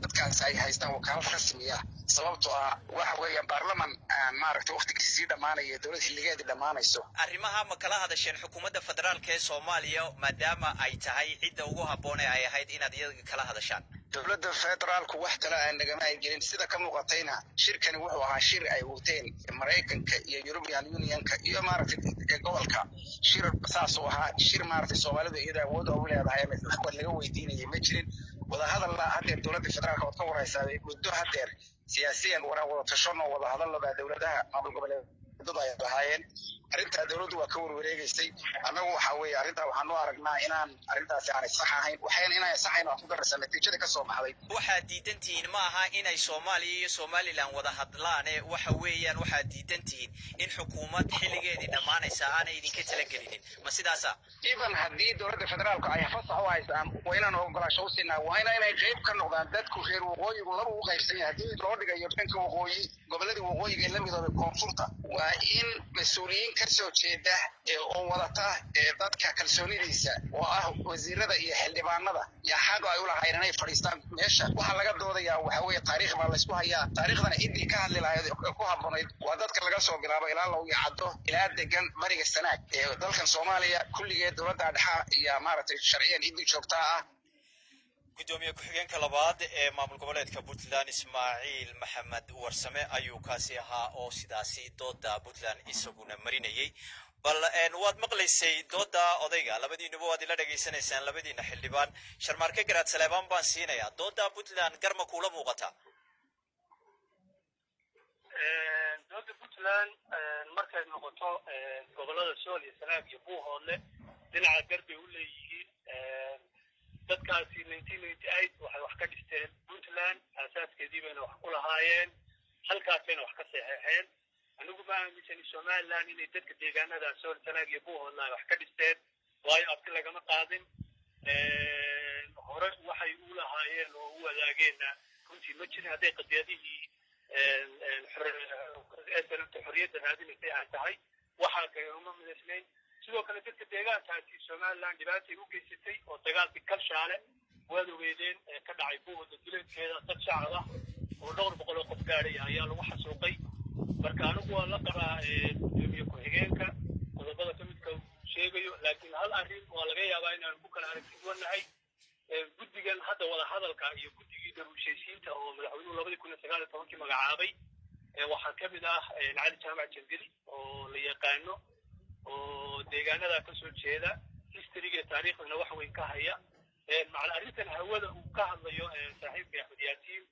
dadkaas ay haystaan wakaalad rasmi ah, sababtoo ah waxa weeyaan baarlaman aan, maaragtay, waqtigiisi sii dhammaanaya, dowlad xilligeedii dhammaanayso. Arrimaha ma kala hadasheen xukuumadda federaalka ee Soomaaliya, maadaama ay tahay cidda ugu habboon ee ay ahayd inaad iyaga kala hadashaan? Dowladda federaalku wax kale aan nagama ay gelin. Sida ka muuqatayna, shirkani wuxuu ahaa shir ay wateen Maraykanka iyo European Unionka iyo, maaragtay, gobolka. Shir saasuu ahaa, shir, maaragtay, Soomaalidu iyada awood ugu leedahay ama wax laga weydiinayay ma jirin. Wadahadalla haddeer dowladda federaalka waad ka waraysaa muddo haddeer siyaasiyan wada tashano, wada hadallaba dowladaha maamul goboleedyadu ay lahaayeen. Arrintaa dowladdu waa ka warwareegaysay. Annagu waxa weeye arrintaa waxaan u aragnaa inaan arrintaasi aanay sax ahayn, waxayna inaan sax ahayn waan ku garaysaa natiijada ka soo baxday. Waxaad diidan tihiin ma aha inay Soomaaliya iyo Somaliland wada hadlaane, waxa weeyaan waxaad diidan tihiin in xukuumad xilligeedii dhammaanaysa aanay idinka talagelinin, ma sidaasa? Even haddii dowladda federaalku ay fasax u haystaan, waa inaan ogolaasho u siinaa, waa inay qayb ka noqdaan. Dadku reer waqooyigu laba u qaybsan yahay. Haddii loo dhigayo dhanka waqooyi, gobolladii waqooyiga ee la midoobay koonfurta, waa in mas-uuliyiin ka soo jeeda ee oo wadata ee dadka kalsoonidiisa oo ah wasiirada iyo xildhibaanada iyo xaqa ay u lahaayeen inay fadhiistaan meesha. Waxaa laga doodayaa waxa weeye taariikh baa laysku hayaa. Taariikhdana ciddii ka hadli lahayd ee ku habboonayd waa dadka laga soo bilaabo ilaa Low iyo Caddo ilaa degan bariga Sanaag ee dalkan Soomaaliya kulligeed dowladda dhexa iyo maaragtay sharciyan ciddii joogtaa ah. Gudoomiye ku-xigeenka labaad ee maamul goboleedka Puntland, Ismaaciil Maxamed Warsame, ayuu kaasi ahaa oo sidaasi dooda Puntland isaguna marinayay. Bal waad maqlaysay dooda odayga, labadiinuba waad ila dhegaysanaysaan, labadiina xildhibaan. Sharmaarke Garaad Saleebaan baan siinayaa. Dooda Puntland garma kuula muuqata? Dowladda Puntland markay noqoto gobollada Sool iyo Sanaag iyo Buuhoodle, dhinaca garbay u leeyihiin. Dadkaasi 1998 waxay wax ka dhisteen Puntland, aasaaskeedii bayna wax ku lahaayeen, halkaasayna wax ka saxeexeen. Anigu ma aaminsani Somaliland inay dadka deegaanada Sool, Sanaag iyo Buuhoodle ay wax ka dhisteen, waayo abti lagama qaadin. Hore waxay u lahaayeen oo u wadaageenna runtii ma jirin, hadday qadiyadihii SNMta xorriyadda raadinaysay ay tahay, waxaa kale uma midaysnayn. Sidoo kale dadka deegaankaasi Somaliland dhibaatay u geysatay oo dagaalkii Kalshaale waad ogeydeen ee ka dhacay Buuhoodle duleedkeeda, dad shacab ah oo dhowr boqol oo qof gaadhaya ayaa lagu xasuuqay. Marka anigu waa la qabaa gudoomiye ku-xigeenka qodobada ka midka uu sheegayo, laakiin hal arrin waa laga yaabaa inaan ku kala aragti duwannahay. Guddigan hadda wadahadalka iyo guddigii daruushaysiinta oo madaxweynuhu 2019-kii magacaabay, waxaa ka mid ah Cali Jaamac Jangeli oo la yaqaano oo deegaanada ka soo jeeda, historyga taariikhdana wax weyn ka haya. Macna arrintan hawada uu ka hadlayo saaxiibka Axmed Yaasiin,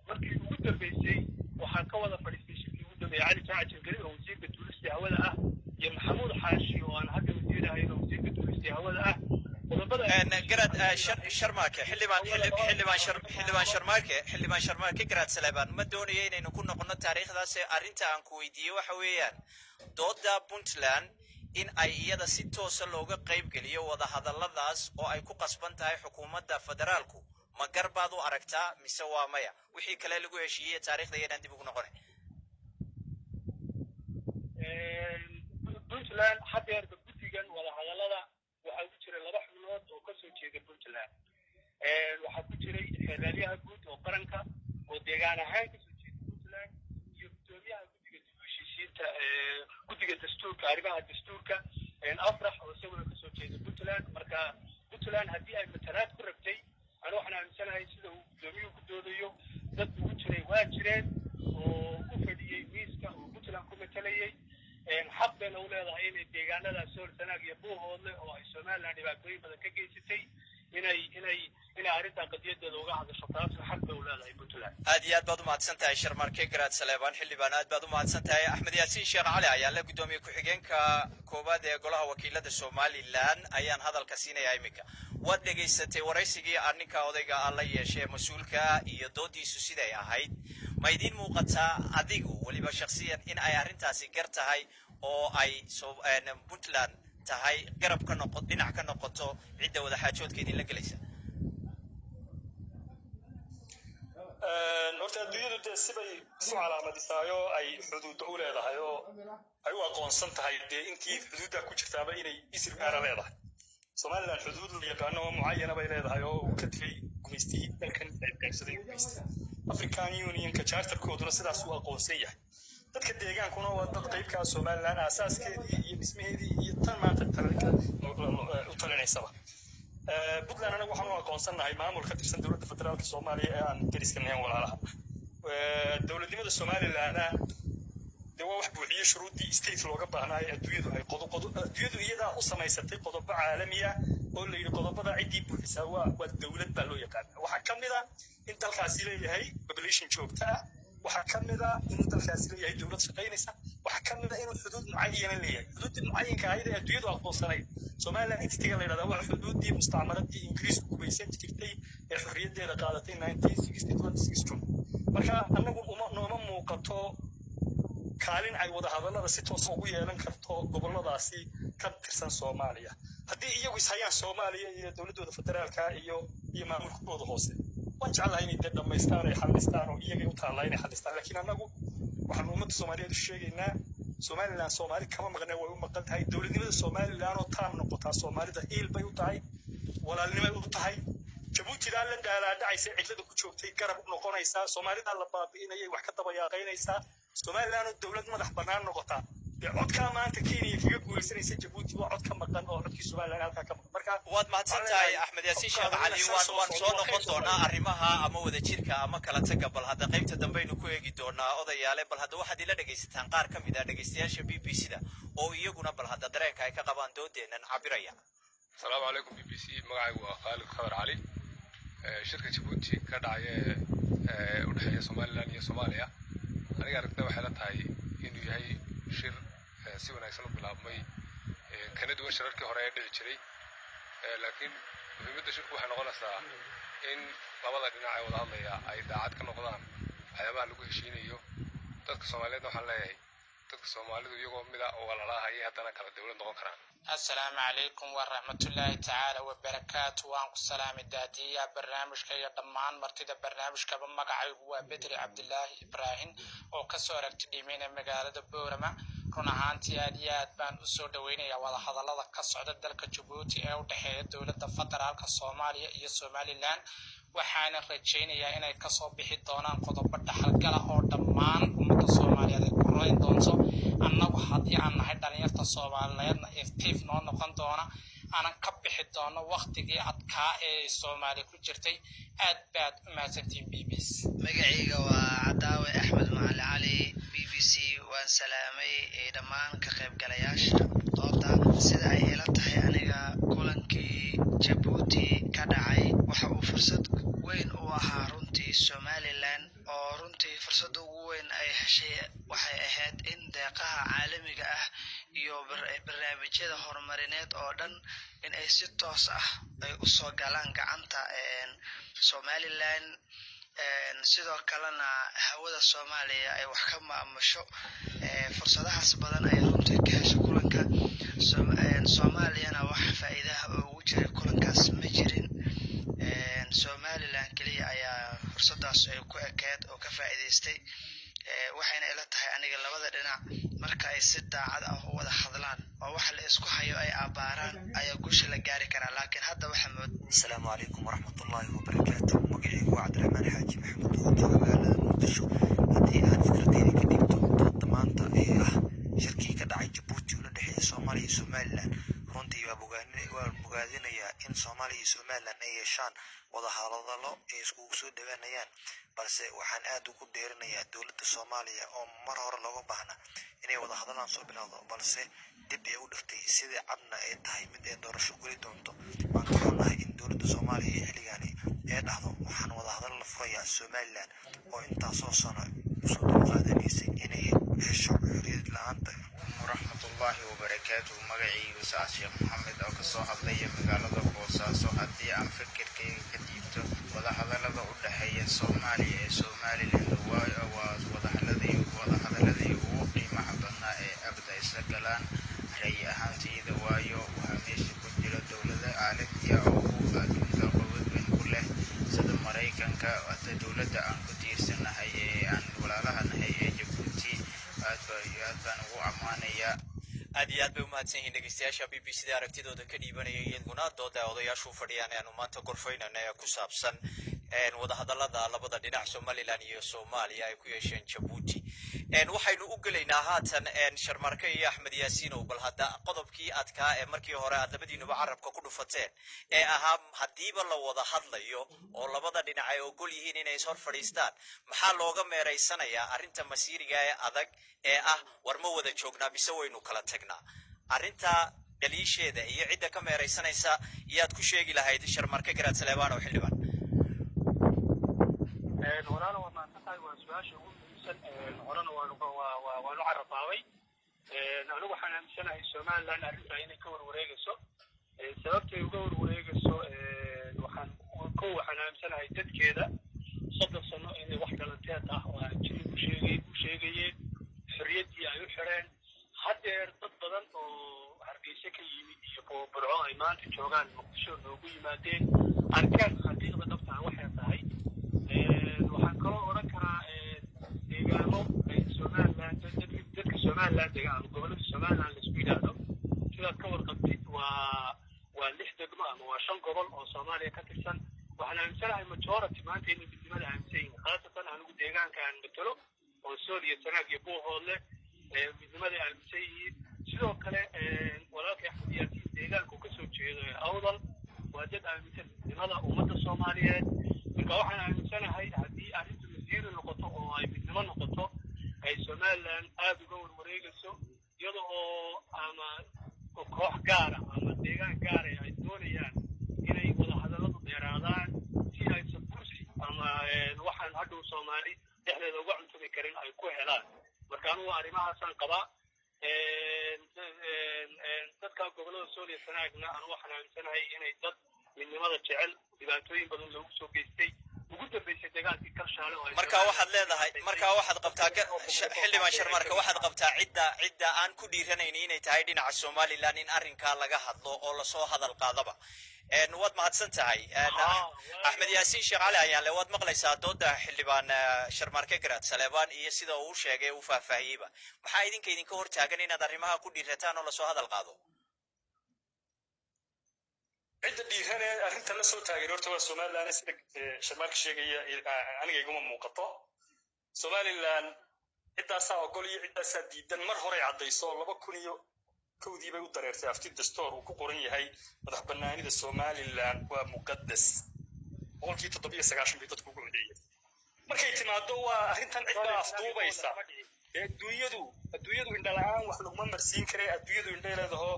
markii ugu dambeysay waxaa ka wada fadhiistay shirkii ugu dambeeyey Cali Jaamac Jangeli oo wasiirka duulista hawada ah iyo Maxamuud Xaashi oo aan hadda wasiir ahayn oo wasiirka duulista hawada ah. Qodobada Garaad Sharmaake, xildhibaan, xildhibaan Sharmaake, xildhibaan Sharmaake Garaad Saleebaan, ma doonayo inaynu ku noqono taariikhdaas. Arrinta aan ku weydiiyey waxa weeyaan dooda Puntland in ay iyada si toosa looga qayb geliyo wadahadalladaas oo ay ku qasban tahay xukuumadda federaalku, ma gar baad u aragtaa mise waa maya? Wixii kale lagu heshiiyey taariikhda iyadan dib ugu noqonay. Puntland hadeerba guddigan wadahadallada waxaa ku jira laba xubnood oo kasoo jeeda Puntland. Waxaa ku jiray xeeraalyaha guud oo qaranka oo deegaan ahaan kasoo jeeda Puntland iyo gudoomiyaha guddiga dib u heshiisiinta, guddiga dastuurka, arrimaha dastuurka, Afrax, oo isaguna kasoo jeeda Puntland. Marka Puntland haddii ay matalaad ku rabtay, anu waxaan aaminsanahay sida uu gudoomiyuhu ku doodayo, dad ugu jiray waa jireen oo u fadhiyey miiska oo Puntland ku matalayay. Xaq bayna u leedahay inay deegaanada Sool, Sanaag iyo Buuhoodle oo ay Somaliland dhibaatooyin badan ka geysatay inay arrintaa qadiyadeeda uga hadasho. Taasna xaq bay u leedahay Puntland. Aad iyo aad baad umahadsan tahay, Sharmarke Garaad Saleebaan, xildhibaan, aad baad umahadsan tahay. Axmed Yaasiin Sheekh Cali ayaa la gudoomiye ku-xigeenka koowaad ee golaha wakiilada Somaliland ayaan hadalka siinayaa iminka. Waad dhegaysatay waraysigii aan ninka odayga ah la yeeshay mas-uulka iyo doodiisu siday ahayd. Ma idiin muuqataa adigu weliba shakhsiyan in ay arrintaasi gar tahay oo ay Puntland tahay garab ka noqo, dhinac ka noqoto cidda wadaxaajoodka idinla gelaysa? Horta adduunyadu dee sibay isu calaamadisaayoo ay xuduudda u leedahay oo ay u aqoonsan tahay dee intii xuduudda ku jirtaaba inay isir gaara leedahay. Somaliland xuduud la yaqaano oo mucayana bay leedahay oo uu ka tegey gumaystihii dalkan qaybsaday gumaysta. African Unionka charterkooduna sidaas uu aqoonsan yahay. Dadka deegaankuna waa dad qaybkaa Somaliland aasaaskeedii iyo dhismaheedii iyo tan maanta u talinaysaba. Puntland anagu waxaan u aqoonsannahay maamul ka tirsan dowladda federaalka Soomaaliya ee aan deriska nahayn, walaalaha. Dowladnimada Somalilandna dee waa wax buuxiye shuruuddii state looga baahnaayo. Adduunyadu ay qodoqodo, adduunyadu iyadaa u samaysatay qodobo caalamiya oo la yidhi qodobada ciddii buuxisaa waa dowlad baa loo yaqaana. Waxaa ka mid ah in dalkaasi leeyahay population joogto ah, Waxaa ka mid ah inuu dalkaasi leeyahay dowlad shaqaynaysa. Waxaa ka mid ah inuu xuduud mucayana leeyahay, xuduuddii mucayinka ahayd ee adduunyadu aqoonsanayd. Somaliland entity-ga la yidhahdaa waa xuduuddii mustacmaradii Ingiriisku gumaysan jirtay ee xorriyaddeeda qaadatay 1960 June. Marka annagu uma nooma muuqato kaalin ay wadahadallada si toos ugu yeelan karto gobolladaasi ka tirsan Soomaaliya. Haddii iyagu ishayaan Soomaaliya iyo dowladdooda federaalka iyo maamulkooda hoose, waan jeclahay inay dee dhammaystaan, ay xallistaan, oo iyagay u taallaa inay xallistaan. Laakiin annagu waxaanu ummadda Soomaaliyeed u sheegaynaa, Somaliland Soomaali kama maqne, way u maqan tahay. Dowladnimada Somaliland oo taam noqotaa Soomaalida hiil bay u tahay, walaalnimay u tahay. Jabuutidaa la daalaadhacaysa, cidlada ku joogtay garab u noqonaysaa. Soomaalidaa la baabi'inayay wax ka dabayaaqaynaysaa. Somaliland oo dowlad madax bannaan noqotaa, dee codkaa maanta Kenya kaga guulaysanaysa Jabuuti waa cod ka maqan, oo codkii Somaliland halkaa ka maqan. Marka Waad mahadsan tahay, Axmed Yaasiin Sheekh Cali. Waan soo noqon doonaa arrimaha ama wadajirka ama kala taga. Bal hadda qaybta dambaynu ku eegi doonaa. Odayaale, bal hadda waxaad ila dhegaysataan qaar ka mid ah dhegaystayaasha BBC da oo iyaguna bal hadda dareenka ay ka qabaan doodeennan cabiraya. Asalaamu calaykum BBC. Magacaygu waa Khaalid Khadar Cali. Shirka Jabuuti ka dhacaya ee u dhexeeya Somaliland iyo Soomaaliya, aniga aragtida waxay la tahay inuu yahay shir si wanaagsan u bilaabmay, kana duwan shirarkii hore ee dhici jiray. Laakiin muhiimadda shirku waxay noqonaysaa in labada dhinac ee wada hadlaya ay daacad ka noqdaan waxyaabaha lagu heshiinayo. Dadka Soomaaliyeedna waxaan leeyahay, dadka Soomaalidu iyagoo mida oo walaalaha ayay haddana kala dowlad noqon karaan. Assalaamu calaykum waraxmatullaahi tacaala wabarakaatu. Waan ku salaamay daadiyaha barnaamijka iyo dhammaan martida barnaamijkaba. Magacaygu waa Bedri Cabdilaahi Ibraahim oo kasoo aragti dhiimayna magaalada Boorama. Run ahaantii aad iyo aad baan usoo dhaweynayaa wadahadalada ka socda dalka Jabuuti ee u dhexeeya dowladda federaalka Soomaaliya iyo Somaliland, waxaana rajaynayaa inay kasoo bixi doonaan qodobo dhaxalgala oo dhammaan ummadda Soomaaliyeed ay ku rayn doonto. Annagu haddii aan nahay dhalinyarta Soomaaliyeedna iftiif noo noqon doona, aanan ka bixi doono waktigii adkaa ee Soomaaliya ku jirtay. Aad baad u mahadsantihiin BBC. Magacayga waa Cadaawe Axmed Macali Cali. BBC waan salaamay dhammaan ka qaybgalayaasha dooda. Sida ay ila tahay aniga, kulankii Jabuuti ka dhacay waxa uu fursad weyn u ahaa runtii Somaliland, oo runtii fursadda ugu weyn ay heshay waxay ahayd in deeqaha caalamiga ah iyo barnaamijyada horumarineed oo dhan in ay si toos ah ay usoo galaan gacanta Somaliland, sidoo kalena hawada Soomaaliya ay wax ka maamusho. Fursadahaas badan ay runtii ka hesho kulanka. Soomaaliyana wax faa'iidaha oo ugu jiray kulankaas ma jirin. Somaliland keliya ayaa fursadaas ay ku ekeed oo ka faa'iidaystay. Waxayna ila tahay aniga, labada dhinac marka ay si daacad ah u wada hadlaan oo wax la isku hayo ay abaaraan ayaa guusha la gaari karaa, laakiin hadda waxaa mood Asalaamu calaykum waraxmatullaahi wabarakaatu. Magacaygu waa Cabdiraxmaan Xaaji Maxamuud oo jooga magaalada Muqdisho. Haddii aan fikradeyda ka dhigto dooda maanta ee ah shirkii ka dhacay Jabuuti una dhexeeya Soomaaliya iyo Somaliland, runtii waan bogaadinayaa in Soomaaliya iyo Somaliland ay yeeshaan wadahadallo ay iskugu soo dhawaanayaan, balse waxaan aad ugu dheerinayaa dowladda Soomaaliya oo mar hore looga baahna inay wadahadallaan soo bilowdo, balse dib ay u dhigtay, sidii cadna ay tahay mid ay doorasho geli doonto. Waan ka xunnahay in dowladda Soomaaliya ee xilligaani ee dhahdo waxaan wadahadal la furayaa Somaliland oo intaasoo sano usoo dulqaadanaysay inay hesho xorriyad la-aanta. Waraxmatullaahi wabarakaatu. Magacaygu Sacad Sheekh Maxamed oo kasoo hadlaya magaalada Boosaaso. Haddii aan fikirkayga ka dhiibto wadahadalada u dhexeeya Soomaaliya ee Somaliland, waa wadahadaladii ugu qiimaha badnaa ee abda isla galaan ra'yi ahaantayda, waayo waxaa meesha ku jira dowlado caalami ah oo uu adduunka quwad weyn ku leh sida Maraykanka. Hata dowladda aan ku tiirsanahay ee aan walaalaha nahay ee Jabuuti aad ba aad baan ugu ammaanayaa. Aad iyo aad bay umahadsan yihiin dhegeystayaasha BBC da aragtidooda ka dhiibanaya iyaguna dooda odayaashu u fadhiyaan ee aanu maanta gorfaynayna ee ku saabsan wadahadalada labada dhinac, Somaliland iyo Soomaaliya, ay ku yeesheen Jabuuti. Waxaynu u gelaynaa haatan Sharmarke iyo Axmed Yaasiinow. Bal hadda qodobkii adkaa ee markii hore aad labadiinuba carabka ku dhufateen ee ahaa, haddiiba la wada hadlayo oo labada dhinac ay ogol yihiin inay ishor fadhiistaan, maxaa looga meeraysanayaa arrinta masiiriga ee adag ee ah war ma wada joognaa mise waynu kala tagnaa? Arrinta dhaliisheeda iyo cidda ka meeraysanaysa yaad ku sheegi lahayd, Sharmarke Garaad Saleebaan oo xildhibaan? Walaalo, waa mahadsan. tahay. Waa su-aasha ugu muhiimsan. Horena waanu carabaabay. Anigu waxaan aaminsanahay Somaliland arrintaa inay ka warwareegayso. Sababtay uga warwareegayso, waxaan kow waxaan aaminsanahay dadkeeda 30 sano inay wax dhalanteed ah oo aan jirin usheegay u sheegayeen, xorriyaddii ay u xidheen. Haddeer dad badan oo Hargeysa ka yimid iyo kuwa Burco ay maanta joogaan Muqdisho noogu yimaadeen, arkeen xaqiiqda dhabta ah waxay tahay. Waxaan kaloo odhan karaa deegaano ay Somaliland, dadka Somaliland dega ama gobollada Somaliland laisku yidhaahdo, sidaad ka warqabtid, waa lix degmo ama waa shan gobol oo Soomaaliya ka tirsan. Waxaan aaminsanahay majority maanta inay midnimada aaminsan yihiin, khaasatan anigu deegaanka aan matalo oo Sool iyo Sanaag iyo Buuhoodle midnimada aaminsan yihiin. Sidoo kale walaalkay Axmed Yaasiin deegaanka uu kasoo jeedo ee Awdal waa dad aaminsan midnimada ummadda Soomaaliyeed. Marka waxaan aaminsanahay haddii arrintu masiiri noqoto oo ay midnimo noqoto, ay Somaliland aada uga warwareegayso, iyada oo ama koox gaara ama deegaan gaara ay doonayaan inay wadahadalladu dheeraadaan si aysan kursi ama waxaan hadhow Soomaali dhexdeeda uga cuntumi karin ay ku helaan. Marka anugu arrimahaasaan qabaa. Dadka gobollada Sool iyo Sanaagna anu waxaan aaminsanahay inay dad midnimada jecel, dhibaatooyin badan loogu soo geystay, ugu dambeysay dagaalkii Kalshaale oo ay Marka waxaad leedahay, marka waxaad qabtaa, xildhibaan Sharmarka, waxaad qabtaa cidda aan ku dhiiranayn inay tahay dhinaca Somaliland in arrinkaa laga hadlo oo lasoo hadal qaadaba. Waad mahadsan tahay. Axmed Yaasiin Sheekh Cali Ayaanle, waad maqlaysaa dooda xildhibaan Sharmarke Garaad Saleebaan iyo sida uu sheegay, uu faahfaahiyeyba. Maxaa idinka hortaagan inaad arrimaha ku dhiirataan oo lasoo hadal qaado? Cidda dhiiran ee arrinta la soo taagan horta waa Somaliland. Sida Sharmaarka sheegaya, aniga iguma muuqato Somaliland ciddaasaa ogol iyo ciddaasaa diidan. Mar horey caddayso, 2001-dii bay u dareertay afti dastoor uu ku qoran yahay madax bannaanida Somaliland waa muqadas. 97% bay dadku ugu codeeyeen. Markay timaado waa arrintan cid baa afduubaysa. Dee adduunyadu indhala-aan wax laguma marsiin kare. Adduunyadu indhay leedaho,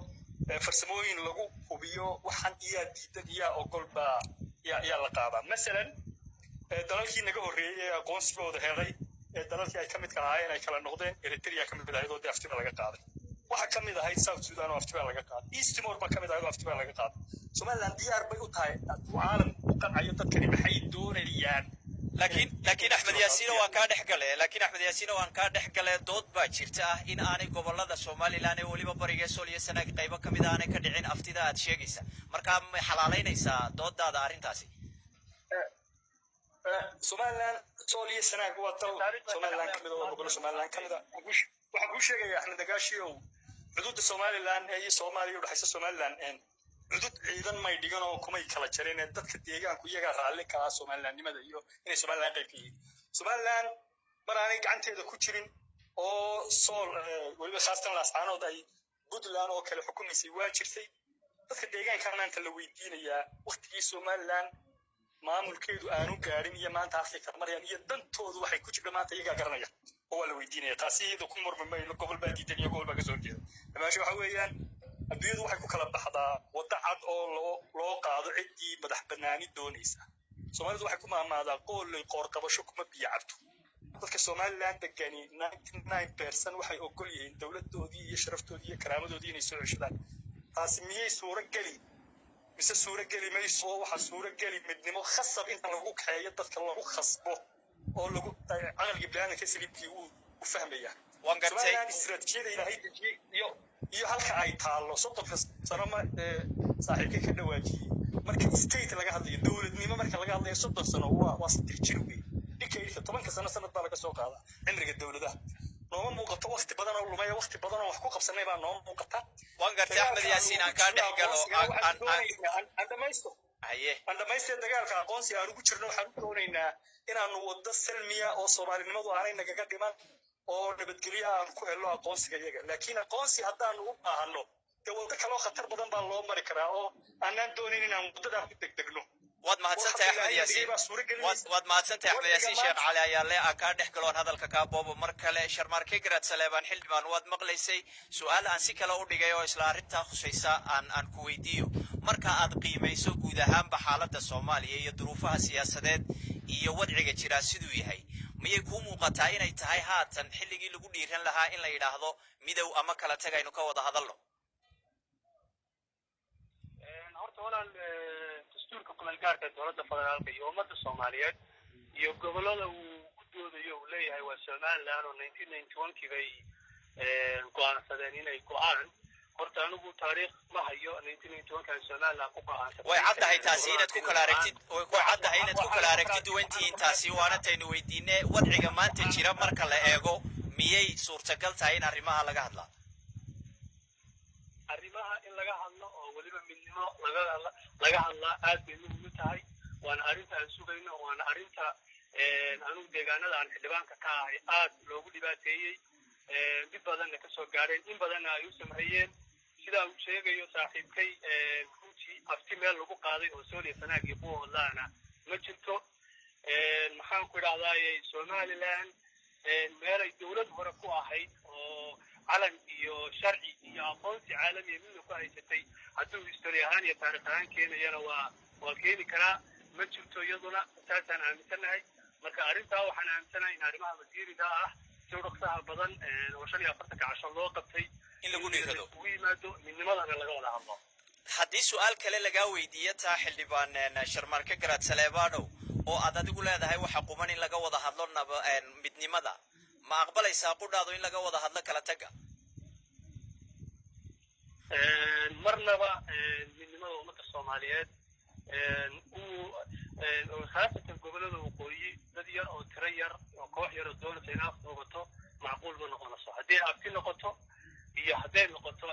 farsamooyin lagu hubiyo waxaan iyaa diidan iyaa ogol baa yaa la qaadaa. Masalan, dalalkii naga horreeyey ee aqoonsigooda helay ee dalalkii ay ka midka ahaayeen ay kala noqdeen, Eritrea ka mid ahayd oo dee aftiba laga qaaday. Waxaa ka mid ahayd South Sudan oo aftiba laga qaaday. East Timor baa ka mid ahayd oo aftiba laga qaaday. Somaliland diyaar bay u tahay hadduu caalamku u qancayo dadkani maxay doonayaan. Laakiin Axmed Yaasiino, waan kaa dhex gale. Laakiin Axmed Yaasiino, waan kaa dhex gale. Dood baa jirta ah in aanay gobolada Somaliland ee weliba bariga Sool iyo Sanaag qaybo ka mid aanay ka dhicin aftida aad sheegaysa. Markaa ma xalaalaynaysaa doodaada arrintaasi? Somaliland, Sool iyo Sanaag waa dal Somaliland ka mid ah, waa gobolo Somaliland ka mid ah. Waxaan kuu sheegaya, Axmed Nagaashiow, xuduudda Somaliland ee iyo Soomaaliya udhexaysa, Somaliland cudud ciidan may dhigan oo kumay kala jareen. Ee dadka deegaanku iyagaa raalli ka ah Somalilandnimada iyo inay Somaliland qayb ka yihiin. Somaliland mar aanay gacanteeda ku jirin oo Sool, weliba khaasatan Laascaanood, ay Puntland oo kale xukumaysay waa jirtay. Dadka deegaanka maanta la weydiinayaa waktigii Somaliland maamulkeedu aanu gaadhin iyo maanta halkay kala marayaan iyo dantoodu waxay ku jirta maanta iyagaa garanaya oo waa la weydiinaya. Taasi iyada ku murmi mayno gobol baa diidan iyo gobol baa kasoo horjeeda. Meesha waxa weeyaan, adduunyadu waxay ku kala baxdaa waddo cad oo loo qaado ciddii madax bannaani doonaysa. Soomaalidu waxay ku maamaadaa qooley qoorqabasho kuma biyo cabto. Dadka Somaliland degani 99% waxay ogol yihiin dowladdoodii iyo sharaftoodii iyo karaamadoodii inay soo ceshadaan. Taasi miyay suuro geli mise suuro geli mayso? Waxaa suuro geli midnimo khasab inta lagu kaxeeyo dadka lagu khasbo oo lagu caqliga biniaadamka saliibkii wuu u fahmaya. Waan gartay. Somaliland istiraatiijiyada Ilaahay dejiyey iyo halka ay taallo 30-ka sano ma saaxiibkay ka dhawaajiyey. Marka state laga hadlayo, dowladnimo marka laga hadlayo, 30 sano waa 3 jir wey. Decade-ka 10-ka sano sanad baa laga soo qaadaa cimriga dowladaha. Nooma muuqato wakti badan oo lumaya, wakti badan oo wax ku qabsanay baa nooma muuqata. Waan gartay, Axmed Yaasiin, aan kaa dhex galo. Aan dhamaysto. Haye. Aan dhamaystee. Dagaalka aqoonsi aan ugu jirno waxaan u doonaynaa inaanu waddo salmiya oo Soomaalinimadu aanay nagaga dhiman oo nabadgelyo aan ku helno aqoonsiga iyaga. Laakiin aqoonsi haddaanu u baahano, dee waddo kaloo khatar badan baa loo mari karaa oo aanaan doonayn inaan waddadaa ku degdegno. Waad mahadsantahay, Axmed Yaasiin. Waad mahadsantahay, Axmed Yaasiin Sheekh Cali Ayaale. Aan kaa dhex galoon hadalka kaa boobo mar kale. Sharmaarke Garaad Saleebaan, xildhibaan, waad maqlaysay su-aal aan si kale u dhigay oo isla arrintaa khusaysa. Aan ku weydiiyo, marka aad qiimayso guud ahaanba xaaladda Soomaaliya iyo duruufaha siyaasadeed iyo wadciga jiraa siduu yahay, Miyay kuu muuqataa inay tahay haatan xilligii lagu dhiiran lahaa in la yidhaahdo midow ama kala tag aynu ka wada hadalno? Horta walaal, dastuurka kumeelgaarka dowladda federaalka iyo ummadda Soomaaliyeed iyo gobollada uu ku doodayo uu leeyahay waa Somaliland oo 1991-kii bay go'aansadeen inay go'aan. Horta anigu taariikh ma hayo 1991-kan Somaliland ku go'aansatay. Way caddahay taasi inaad ku kala aragtid, way caddahay inaad ku kala aragti duwan tihiin. Taasi waana taynu weydiine. Wadciga maanta jira marka la eego, miyay suurtagal tahay in arrimaha laga hadlaa? Arrimaha in laga hadlo oo weliba midnimo laga hadlaa aad bay muhiim u tahay, waana arrinta aan sugayno, waana arrinta anigu deegaanada aan xildhibaanka ka ahay aad loogu dhibaateeyey, dhib badanna kasoo gaadheen, in badanna ay u samreeyeen. Sidaa uu sheegayo saaxiibkay, runtii afti meel lagu qaaday oo Sooliya, Sanaag iyo Buuhoodlaana ma jirto. Maxaan ku idhahdaaye, Somaliland meelay dowlad hore ku ahayd oo calan iyo sharci iyo aqoonsi caalamiya midna ku haysatay, hadduu history ahaan iyo taarikh ahaan keenayana waa keeni karaa, ma jirto iyaduna. Saasaan aaminsannahay. Marka arrintaa waxaan aaminsanahay in arrimaha masiiriga ah si dhaqsaha badan oo 45-ka casho loo qabtay in lagu dhiirado, ugu yimaado, midnimadana laga wada hadlo. Haddii su-aal kale lagaa weydiiyo taa, xildhibaan Sharmarke Garaad Saleebaanow, oo aad adigu leedahay waxa quman in laga wada hadlo naba midnimada, ma aqbalaysaa qudhaadu in laga wada hadlo kala tagga? Marnaba midnimada ummadda Soomaaliyeed uu khaasatan gobollada waqooyi dad yar oo tiro yar oo koox yar oo doonaysa in af noqoto macquul ma noqonayso, haddii afti noqoto iyo hadday noqoto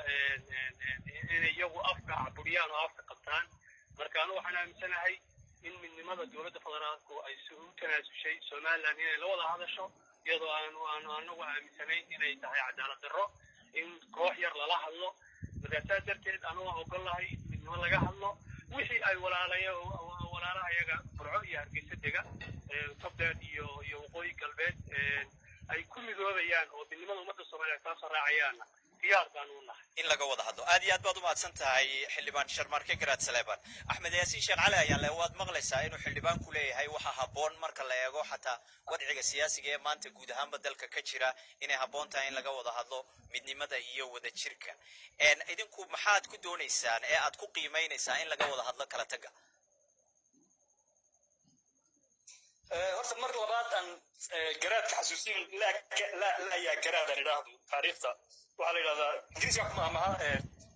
inay iyagu afka caburiyaan oo afka qabtaan. Marka anu waxaan aaminsanahay in midnimada dowladda federaalku ay u tanaasushay Somaliland inay la wada hadasho, iyadoo aanu anagu aaminsanayn inay tahay cadaalad darro in koox yar lala hadlo. Marka saas darteed anu waan ogol lahay midnimo laga hadlo. Wixii ay walaalaya walaalaha iyaga Burco iyo Hargeysa dega, Togdheer iyo Waqooyi Galbeed ay ku midoobayaan oo midnimada ummadda Soomaaliya kaasoo raacayaanna, diyaar baan u nahay in laga wada hadlo. Aad iyo aad baad umahadsan tahay, xildhibaan Sharmarke Garaad Saleebaan. Axmed Yaasiin Sheekh Cali ayaan le, waad maqlaysaa inuu xildhibaanku leeyahay waxa habboon marka la eego xataa wadciga siyaasiga ee maanta guud ahaanba dalka ka jira inay habboon tahay in laga wada hadlo midnimada iyo wadajirka. Idinku maxaad ku doonaysaan ee aad ku qiimaynaysaa in laga wada hadlo kala tagga? Horta mar labaad aan garaadka xasuusin laayaa garaad aan idhaahdo. Taariikhda waxaa la yidhahdaa, Ingiriiska wax maamaha,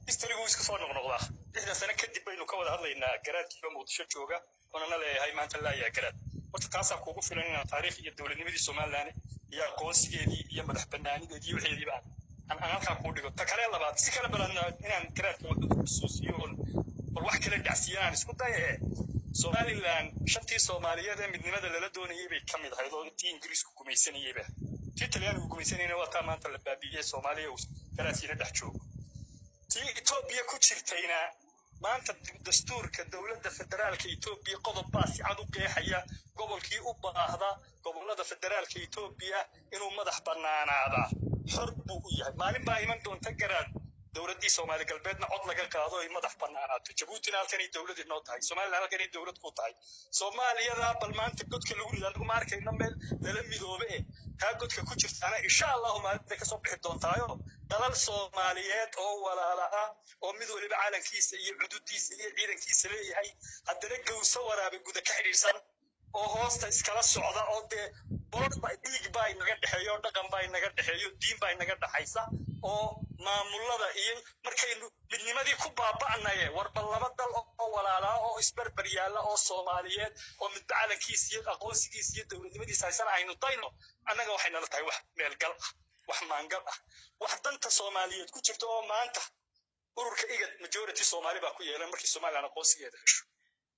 historygu iska soo noqnoqdaa. 60 sano kadib baynu ka wada hadlaynaa garaadkii oo Muqdisho jooga oonana leeyahay maanta laayaa garaad. Horta taasaa kuugu filan inaan taariikh iyo dowladnimadii Somaliland iyo aqoonsigeedii iyo madax banaanideedii iyo waxeediiba aan halkaa kuu dhigo. Ta kale labaad, si kale balan inaan garaadka xusuusiyo oon bal wax kale dhacsiiyaan isku daya ee Somaliland shantii Soomaaliyeed ee midnimada lala doonayay bay ka mid ahayd, oo tii Ingiriisku gumaysanayeyba, tii Talyaanigu gumaysanayna waa taa maanta la baabi'iyey Soomaaliya uu garaadkiina dhex joogo. Tii Etoobiya ku jirtayna maanta dastuurka dowladda federaalka Etoobiya qodob baa si cad u qeexaya gobolkii u baahda gobollada federaalka Etoobiya inuu madax bannaanaadaa xor buu u yahay. Maalin baa iman doonta garaad dowladdii Soomaali Galbeedna cod laga qaado ay madax bannaanaato. Jabuutina halkanay dowlad inoo tahay, Somaliland halkanay dowlad ku tahay. Soomaaliyada bal maanta godka lagu rido anigu ma arkayno meel lala midoobe eh taa godka ku jirtaana insha Allahu maalinta kasoo bixi doontaayo dalal Soomaaliyeed oo walaala ah oo mid waliba calankiisa iyo cududiisa iyo ciidankiisa leeyahay, haddana gowso waraabe guda ka xidhiidhsan oo hoosta iskala socda, oo dee bolod ba dhiig baa inaga dhexeeyo, dhaqan baa inaga dhexeeyo, diin baa inaga dhexaysa, oo maamulada iyo markaynu midnimadii ku baaba'naye warba laba dal oo walaalaa oo isbarbar yaalla oo Soomaaliyeed oo midba calankiisa iyo aqoonsigiisa iyo dowladnimadiisa haysana aynu dayno. Annaga waxay nala tahay wax meelgal ah, wax maangal ah, wax danta Soomaaliyeed ku jirto, oo maanta ururka IGAD majority Soomaali baa ku yeelan markii Somaliland aqoonsigeeda hesho,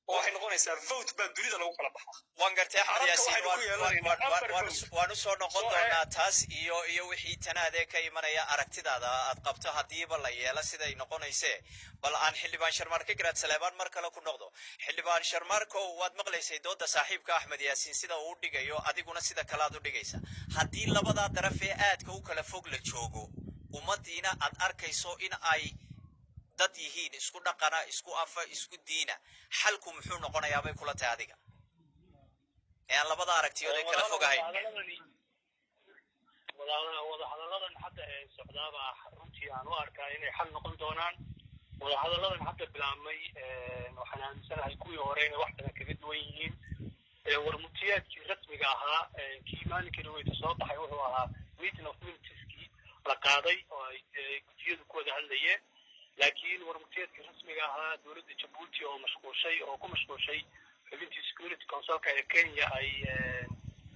oo waxay noqonaysaa vote baa dunida lagu kala baxaa. Waan gartay, Axmed Carabta Yaasiin. waxaynu ku yeelanaynaa afar vote. Waan usoo noqon Soo doonaa taas iyo wixii tanaadee ka imanaya aragtidaada aad qabto haddiiba la yeelo siday noqonayse. Bal aan xildhibaan Sharmarke Garaad Saleebaan mar kale ku noqdo. Xildhibaan Sharmarko, waad maqlaysay dooda saaxiibka Axmed Yaasiin sida uu u dhigayo, adiguna sida kale aad u dhigaysa. Haddii labadaa daraf ee aadka u kala fog la joogo, ummadiina aad arkayso in ay dad yihiin isku dhaqana, isku afa, isku diina, xalku muxuu noqonayaa bay kula tahay adiga? Ee aan labada aragtiyood ay kala fogahayn. Wadahadalladan hadda ee socdaaba runtii aan u arkaa inay xal noqon doonaan. Wadahadalladan hadda bilaabmay, waxaan aaminsanahay kuwii hore inay wax badan kaga duwan yihiin. Warmutiyeedkii rasmiga ahaa, kii maalinkii dhaweyta soo baxay, wuxuu ahaa meeting of minuteskii la qaaday oo ay guddiyadu ku wada hadlayeen, laakiin warmutiyeedkii rasmiga ahaa dowladda Jabuuti oo mashquulshay oo ku mashquulshay xubintii Security Councilka ee Kenya ay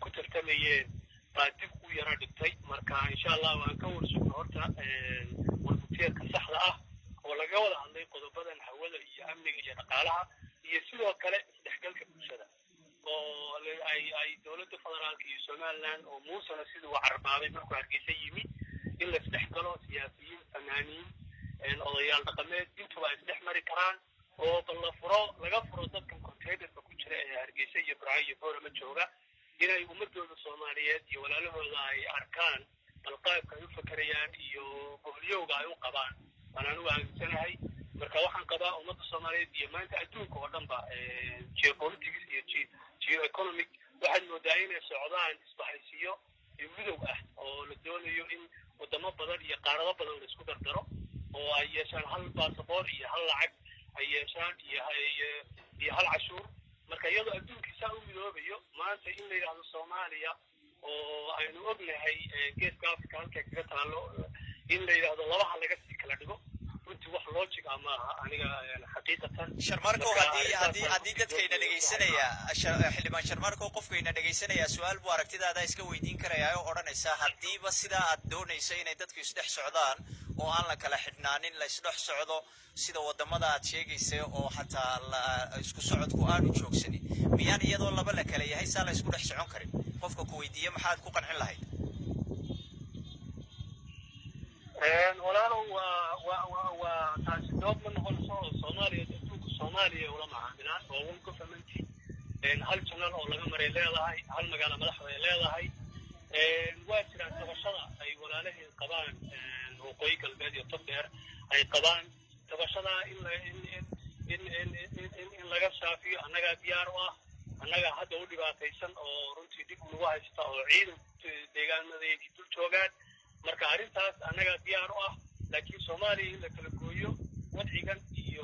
ku tartamayeen baa dib u yara dhigtay. Marka insha Allah waan ka warsugno horta warmutiyeedka saxda ah oo laga wada hadlay qodobadan hawada iyo amniga iyo dhaqaalaha iyo sidoo kale isdhexgalka bulshada oo ay dowladda federaalka iyo Somaliland oo Muusena siduu carbaabay markuu Hargeysa yimi in la isdhexgalo, siyaasiyiin, fanaaniin, odayaal dhaqameed, intuba ay isdhex mari karaan oo bal la furo, laga furo dadkan containerka ku jira ee Hargeysa iyo Burco iyo Boorama jooga inay ummadooda Soomaaliyeed iyo walaalahooda ay arkaan, bal qaabka ay u fakerayaan iyo goholyowga ay u qabaan waan anigu aaminsanahay. Marka waxaan qabaa ummadda Soomaaliyeed iyo maanta adduunka oo dhan ba geopolitics iyo geoeconomic waxaad moodaa inay socdaan isbahaysiyo iyo midow ah oo la doonayo in wadamo badan iyo qaarado badan la isku dardaro oo ay yeeshaan hal basaboor iyo hal lacag ay yeeshaan iyo hal cashuur. Marka iyadoo adduunkii saa u midoobayo, maanta in la yidhaahdo Soomaaliya oo aynu ognahay Geeska Africa halkay kaga taalo in la yidhaahdo labaha laga sii kala dhigo, runtii wax logic ah maaha aniga xaqiiqatan. Sharmarko, haddii dadkayna dhegaysanaya, xildhibaan Sharmarko, qofkayna dhegaysanaya su-aal buu aragtidaada iska weydiin karayaa oo odhanaysa: haddiiba sidaa aad doonayso inay dadku isdhex socdaan oo aan la kala xidhnaanin, la isdhex socdo sida wadamada aad sheegaysa oo xataa la isku socodku aanu joogsanin, miyaan iyadoo laba la kala yahay saa la isku dhex socon karin? Qofka ku weydiiye maxaad ku qancin lahayd? Walaalow, waa taasi dood ma noqonayso oo Soomaaliya adduunka Soomaaliya ula macaamilaan oo one government, hal channel oo laga maray leedahay, hal magaalo madaxda ay leedahay. Waa jiraan tabashada ay walaalaheen qabaan Waqooyi Galbeed iyo Togdheer ay qabaan. Tabashada in la in in in in in in laga shaafiyo annagaa diyaar u ah. Annagaa hadda u dhibaataysan oo runtii dib unagu haysta oo ciidan deegaanadeedii dul joogaan. Marka arrintaas annagaa diyaar u ah, laakiin Soomaaliya in la kala gooyo wadcigan iyo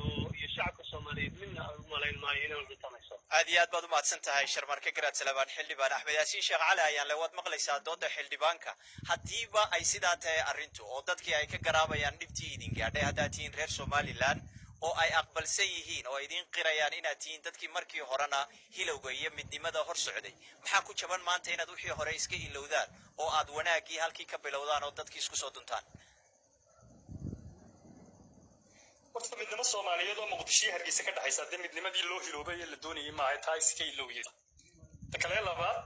shacabka Soomaaliyeed midna u malayn maayo inay cuntamayso. Aad iyo aad baad umahadsan tahay, Sharmarke Garaad Salabaan. Xildhibaan Axmed Yaasiin Sheekh Cali ayaan le, waad maqlaysaa dooda xildhibaanka. Haddiiba ay sidaa tahay arrintu oo dadkii ay ka garaabayaan dhibtii idin gaadhay haddaad tihiin reer Somaliland oo ay aqbalsan yihiin oo idiin qirayaan inaad tihiin dadkii markii horena hilowga iyo midnimada hor socday, maxaa ku jaban maanta inaad wixii hore iska ilowdaan oo aad wanaaggii halkii ka bilowdaan oo dadkii isku soo duntaan? Horta midnimo Soomaaliyeed oo Muqdisho iyo Hargeysa ka dhexaysa dee midnimadii loo hiloobay ee la doonayay maaha, taa iska ilowiyey. Ta kale labaad,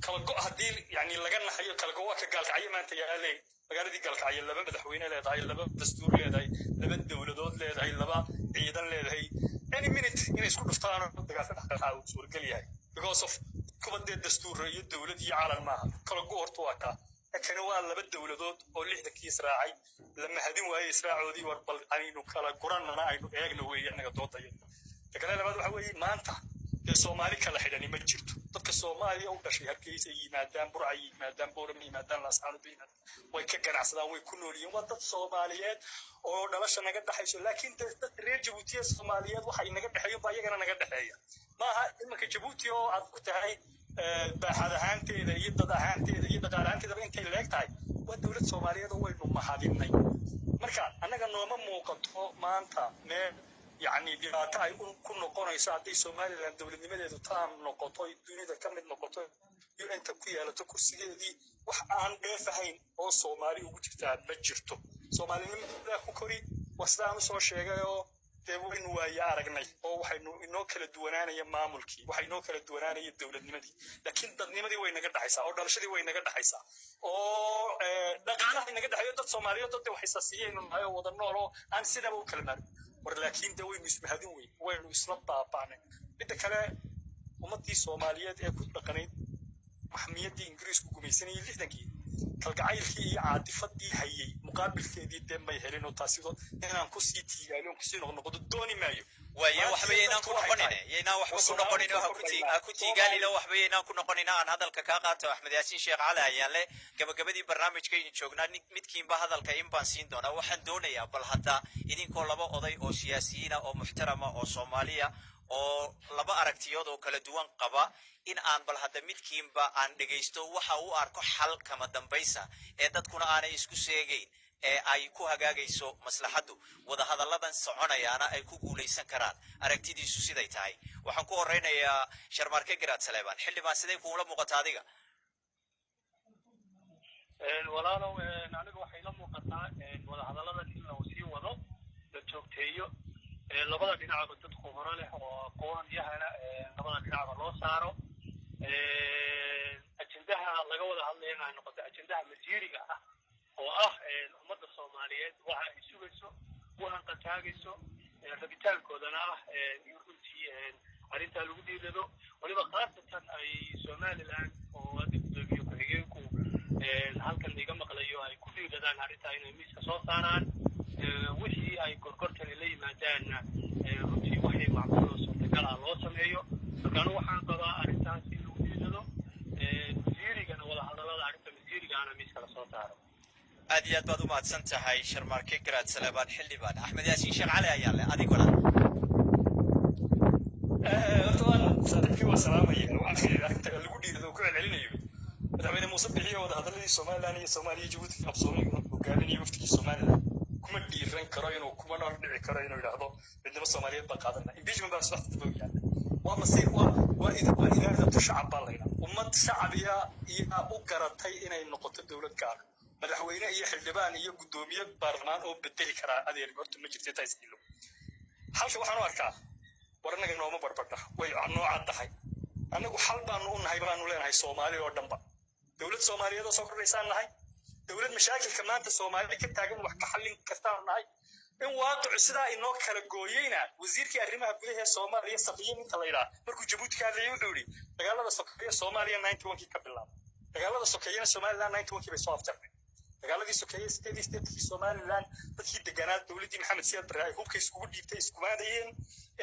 kala go' haddii yani laga naxayo, kala go' waa ka Gaalkacyo maanta yaalay. Magaaladii Gaalkacyo laba madaxweyne leedahay, laba dastuur leedahay, laba dowladood leedahay, laba ciidan leedahay. Any minute inay isku dhuftaan oo dagaal ka dhex qarxaa uu suuragal yahay because of kuba dee dastuur iyo dowlad iyo calan maaha. Kala go' horta waa kaa. Kani waa laba dowladood oo 60kii israacay, la mahadin waaye israacoodii. War bal aynu kala gurannana aynu eegno weeye innaga doodayo. Ta kale labaad waxa weeye, maanta dee Soomaali kala xidhani ma jirto. Dadka Soomaaliya u dhashay Hargeysa yimaadaan, Burca yimaadaan, Boorama yimaadaan, Laascaanood yimaadaan, way ka ganacsadaan, way ku nool yihiin, waa dad Soomaaliyeed oo dhalasha naga dhexayso. Laakiin dee dad reer Jabuutiya Soomaaliyeed waxa inaga dhexeeyo baa iyagana naga dhexeeya. Maaha imanka Jabuuti oo aad ku tahay baaxad ahaanteeda iyo dad ahaanteeda iyo dhaqaale ahaanteedaba intay leeg tahay, waa dowlad Soomaaliyeed oo waynu mahadinay. Marka annaga nooma muuqato maanta meel yacni dhibaato ay ku noqonayso hadday Somaliland dowladnimadeedu taam noqoto, dunida ka mid noqoto, UN-ta ku yeelato kursigeedii. Wax aan dheefahayn oo Soomaali ugu jirtaa ma jirto. Soomaalinimada ku kori waa sidaan usoo sheegay oo dee waynu waaye aragnay oo waxaynu inoo kala duwanaanaya maamulkii, waxa inoo kala duwanaanaya dowladnimadii, laakiin dadnimadii way naga dhexaysaa oo dhalashadii way naga dhexaysaa oo dhaqaalaha inaga dhexeeyo. Dad Soomaaliyeed dad waxay sasiyaynu nahay oo wada nool oo aan sidaba u kala maarin. War laakiin dee waynu ismahadin weyn, waynu isla baaba'nay. Midda kale, ummaddii Soomaaliyeed ee ku dhaqanayd maxmiyaddii Ingiriisku gumaysanayay 60kii, kalgacaylkii iyo caatifadii hayay muqaabilkeedii dee may helin oo taasido inaan kusii tiigaaliyo kusii noqnoqdo dooni maayo. Waaye waxba yaynaan ku noqonin, yaynaan waxba ku noqonin oo ha ku tiigaalina, waxba yaynaan ku noqonin. Aan hadalka kaa qaato, Axmed Yaasiin Sheekh Cali Ayaanle. Gabagabadii barnaamijkaynu joognaa, midkiinba hadalka in baan siin doonaa. Waxaan doonayaa bal hadda idinkoo laba oday oo siyaasiyiina oo muxtarama oo Soomaaliya oo laba aragtiyood oo kala duwan qaba, in aan bal hadda midkiinba aan dhegaysto waxa uu arko xal kama dambaysa ee dadkuna aanay isku seegayn, ee ay ku hagaagayso maslaxaddu, wadahadalladan soconayaana ay ku guulaysan karaan, aragtidiisu siday tahay. Waxaan ku horeynayaa Sharmaarke Garaad Saleebaan. Xildhibaan, siday kuula muuqata adiga? Walaalow, aniga waxay la muuqataa wadahadalladan in la sii wado, la joogteeyo, labada dhinacba dad khubaro leh oo aqoon yahana labada dhinacba loo saaro. Ajendaha laga wada hadlayana ay noqoto ajendaha masiiriga ah, oo ah ummadda Soomaaliyeed waxa ay sugayso, u hanqaltaagayso, rabitaankoodana ah in runtii arrintaa lagu dhiirado, weliba khaasatan ay Somaliland oo hadda gudoomiye ku-xigeenku halkan iga maqlayo ay ku dhiiradaan arrintaa inay miiska soo saaraan. Wixii ay gorgortani la yimaadaanna runtii waxay macquul oo suurtagal ah loo sameeyo. Marka anigu waxaan qabaa arrintaas in lagu dhiirado, masiirigana wadahadallada arrinta masiirigaana miiska lasoo saaro. Aad iyo aad baad u mahadsan tahay, Sharmaarke Garaad Saleebaan. Xildhibaan Axmed Yaasiin Sheekh Cali ayaa leh, adiguna. Horta waan saaxiibkii waa salaamaya. Waxaan arrinta lagu dhiirado ku celcelinayo, madaxweyne Muuse Bixiyo wadahadaladii Somaliland iyo Soomaaliya Jabuuti qabsoomay hogaaminaya waftigii Somaliland kuma dhiiran karo inuu kuma nool dhici karo inuu yidhaahdo midnimo Soomaaliyeed baa qaadana. Impeachment baa subaxda dambe u yaalla. Waa masiir, waa iraadatu shacab baa la yidhaha. Ummad shacabiya iyaa u garatay inay noqoto dowlad gaar. Madaxweyne iyo xildhibaan iyo guddoomiye baarlamaan oo bedeli karaa, adeer, horta ma jirto taas ilo. Halka waxaan u arkaa, war annaga nooma barbardha, way noo caddahay. Annagu xal baanu u nahay, baanu leenahay Soomaali oo dhanba. Dowlad Soomaaliyeed oo soo kordhaysaan nahay, dowlad mashaakilka maanta Soomaali ka taagan wax ka xallin kartaan nahay. In waaqicu sidaa inoo kala gooyeyna, wasiirkii arrimaha gudaha ee Soomaaliya, Saqiyo ninka la yidhaha, markuu Jabuuti ka hadlayay wuxuu yidhi dagaalada sokeeye Soomaaliya 91-kii ka bilaabay, dagaalada sokeeyena Somaliland 91-kii bay soo afjarnay. Dagaaladii sokeeye 88-kii Somaliland dadkii deganaa dowladdii Maxamed Siyaad Barre ay hubka iskugu dhiibtay, iskumaadayeen,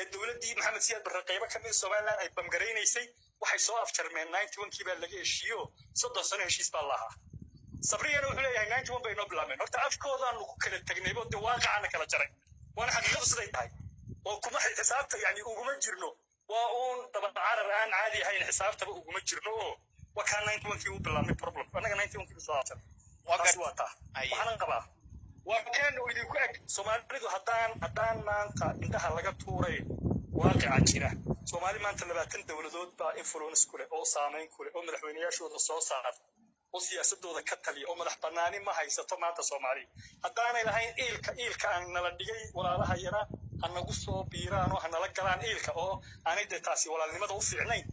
ee dowladdii Maxamed Siyaad Barre qaybo ka mid Somaliland ay bamgaraynaysay, waxay soo afjarmeen 91-kii baa laga heshiiyo. 30 sano heshiis baa lahaa. Sabriyana wuxuu leeyahay 91 bay noo bilaabeen. Horta afkoodaanu ku kala tagnaybo, dee waaqicana kala jaray, waana xaqiiqadu siday tahay oo kuma xisaabta yani uguma jirno. Waa uun daba carar aan caadi ahayn, xisaabtaba uguma jirno oo waa kaa 91-kii u bilaabmay problem, annaga 91-kii soo afjarnay. Taas waa taa. Waxaanan qabaa waa keen oo idinku eg Soomaalidu haddaan maanta indhaha laga tuuray waaqica jira. Soomaali maanta 20 dowladood baa influence ku leh oo saamayn ku leh oo madaxweyneyaashooda soo saarta oo siyaasadooda ka taliya, oo madax bannaani ma haysato maanta Soomaaliya. Haddaanay lahayn iilka iilka aan nala dhigay, walaalahayana ha nagu soo biiraan oo ha nala galaan iilka, oo aanay dee taasi walaalnimada u fiicnayn,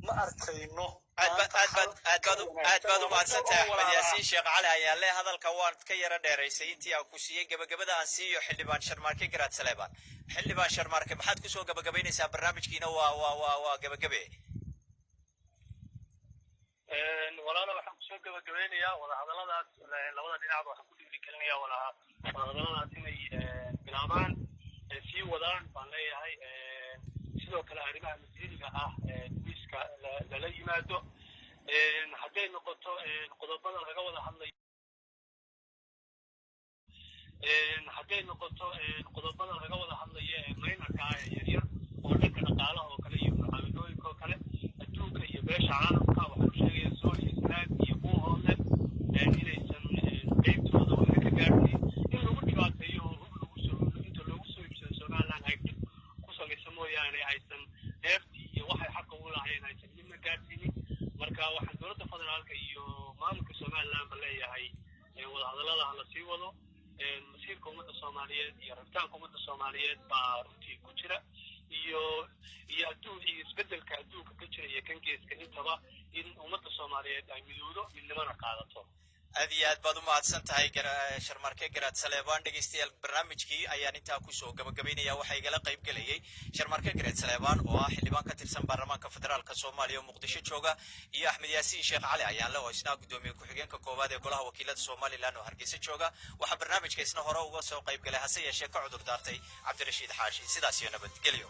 ma arkayno. Aad baad u mahadsan tahay, Axmed Yaasiin Sheekh Cali ayaa le. Hadalka waan ka yara dheeraysay intii aan ku siiyey. Gabagabada aan siiyo xildhibaan Sharmaarke Garaad Saleebaan. Xildhibaan Sharmaarke, maxaad kusoo gabagabaynaysaa barnaamijkiina? Waa gabagabe. Walaalo, waxaan kusoo gabagabeynayaa wadahadalladaas labada dhinacba waxaan ku dhiirigelinayaa wadahadalladaas inay bilaabaan, sii wadaan baan leeyahay. Sidoo kale arrimaha masiiriga ah miiska lala yimaado, hadday noqoto qodobada laga wada hadlayo, hadday noqoto qodobada laga wada hadlayo ee minorka ah ee yaryar oo dhanka dhaqaalaha oo kale iyo mucaaminooyinka oo kale, adduunka iyo beesha caalamka waxaan u sheegayaa Sool iyo Sanaag iyo Buuhoodle inaysan qeybtooda waxna ka gaadhsiin. In lagu dhibaateeyo oo hub lagu soo inta loogu soo iibsado Somaliland ay dhib ku samaysa mooyaane, aysan dheeftii iyo waxay xaqa u lahayn aysan midna gaadhsiinin. Marka waxaan dowladda federaalka iyo maamulka Somaliland ba leeyahay wadahadallada ha la sii wado. Masiirka ummadda Soomaaliyeed iyo rabitaanka ummadda Soomaaliyeed baa runtii ku jira, iyo adduun iyo isbeddelka adduunka ka jira iyo kan geeska intaba, in ummadda Soomaaliyeed ay midowdo, midnimana qaadato. Aad iyo aad baad u mahadsan tahay, Sharmarke Garaad Saleebaan. Dhegeystayaal, barnaamijkii ayaan intaa kusoo gabagabaynaya. Waxaa igala qayb gelayay Sharmarke Garaad Saleebaan oo ah xildhibaan ka tirsan baarlamaanka federaalka Soomaaliya oo Muqdisho jooga, iyo Axmed Yaasiin Sheekh Cali Ayaanle oo isna guddoomiye ku-xigeenka koowaad ee golaha wakiilada Somalilan oo Hargeysa jooga. Waxaa barnaamijka isna hore uga soo qayb galay, hase yeeshee ka cudur daartay, Cabdirashiid Xaashi. Sidaas iyo nabadgelyo.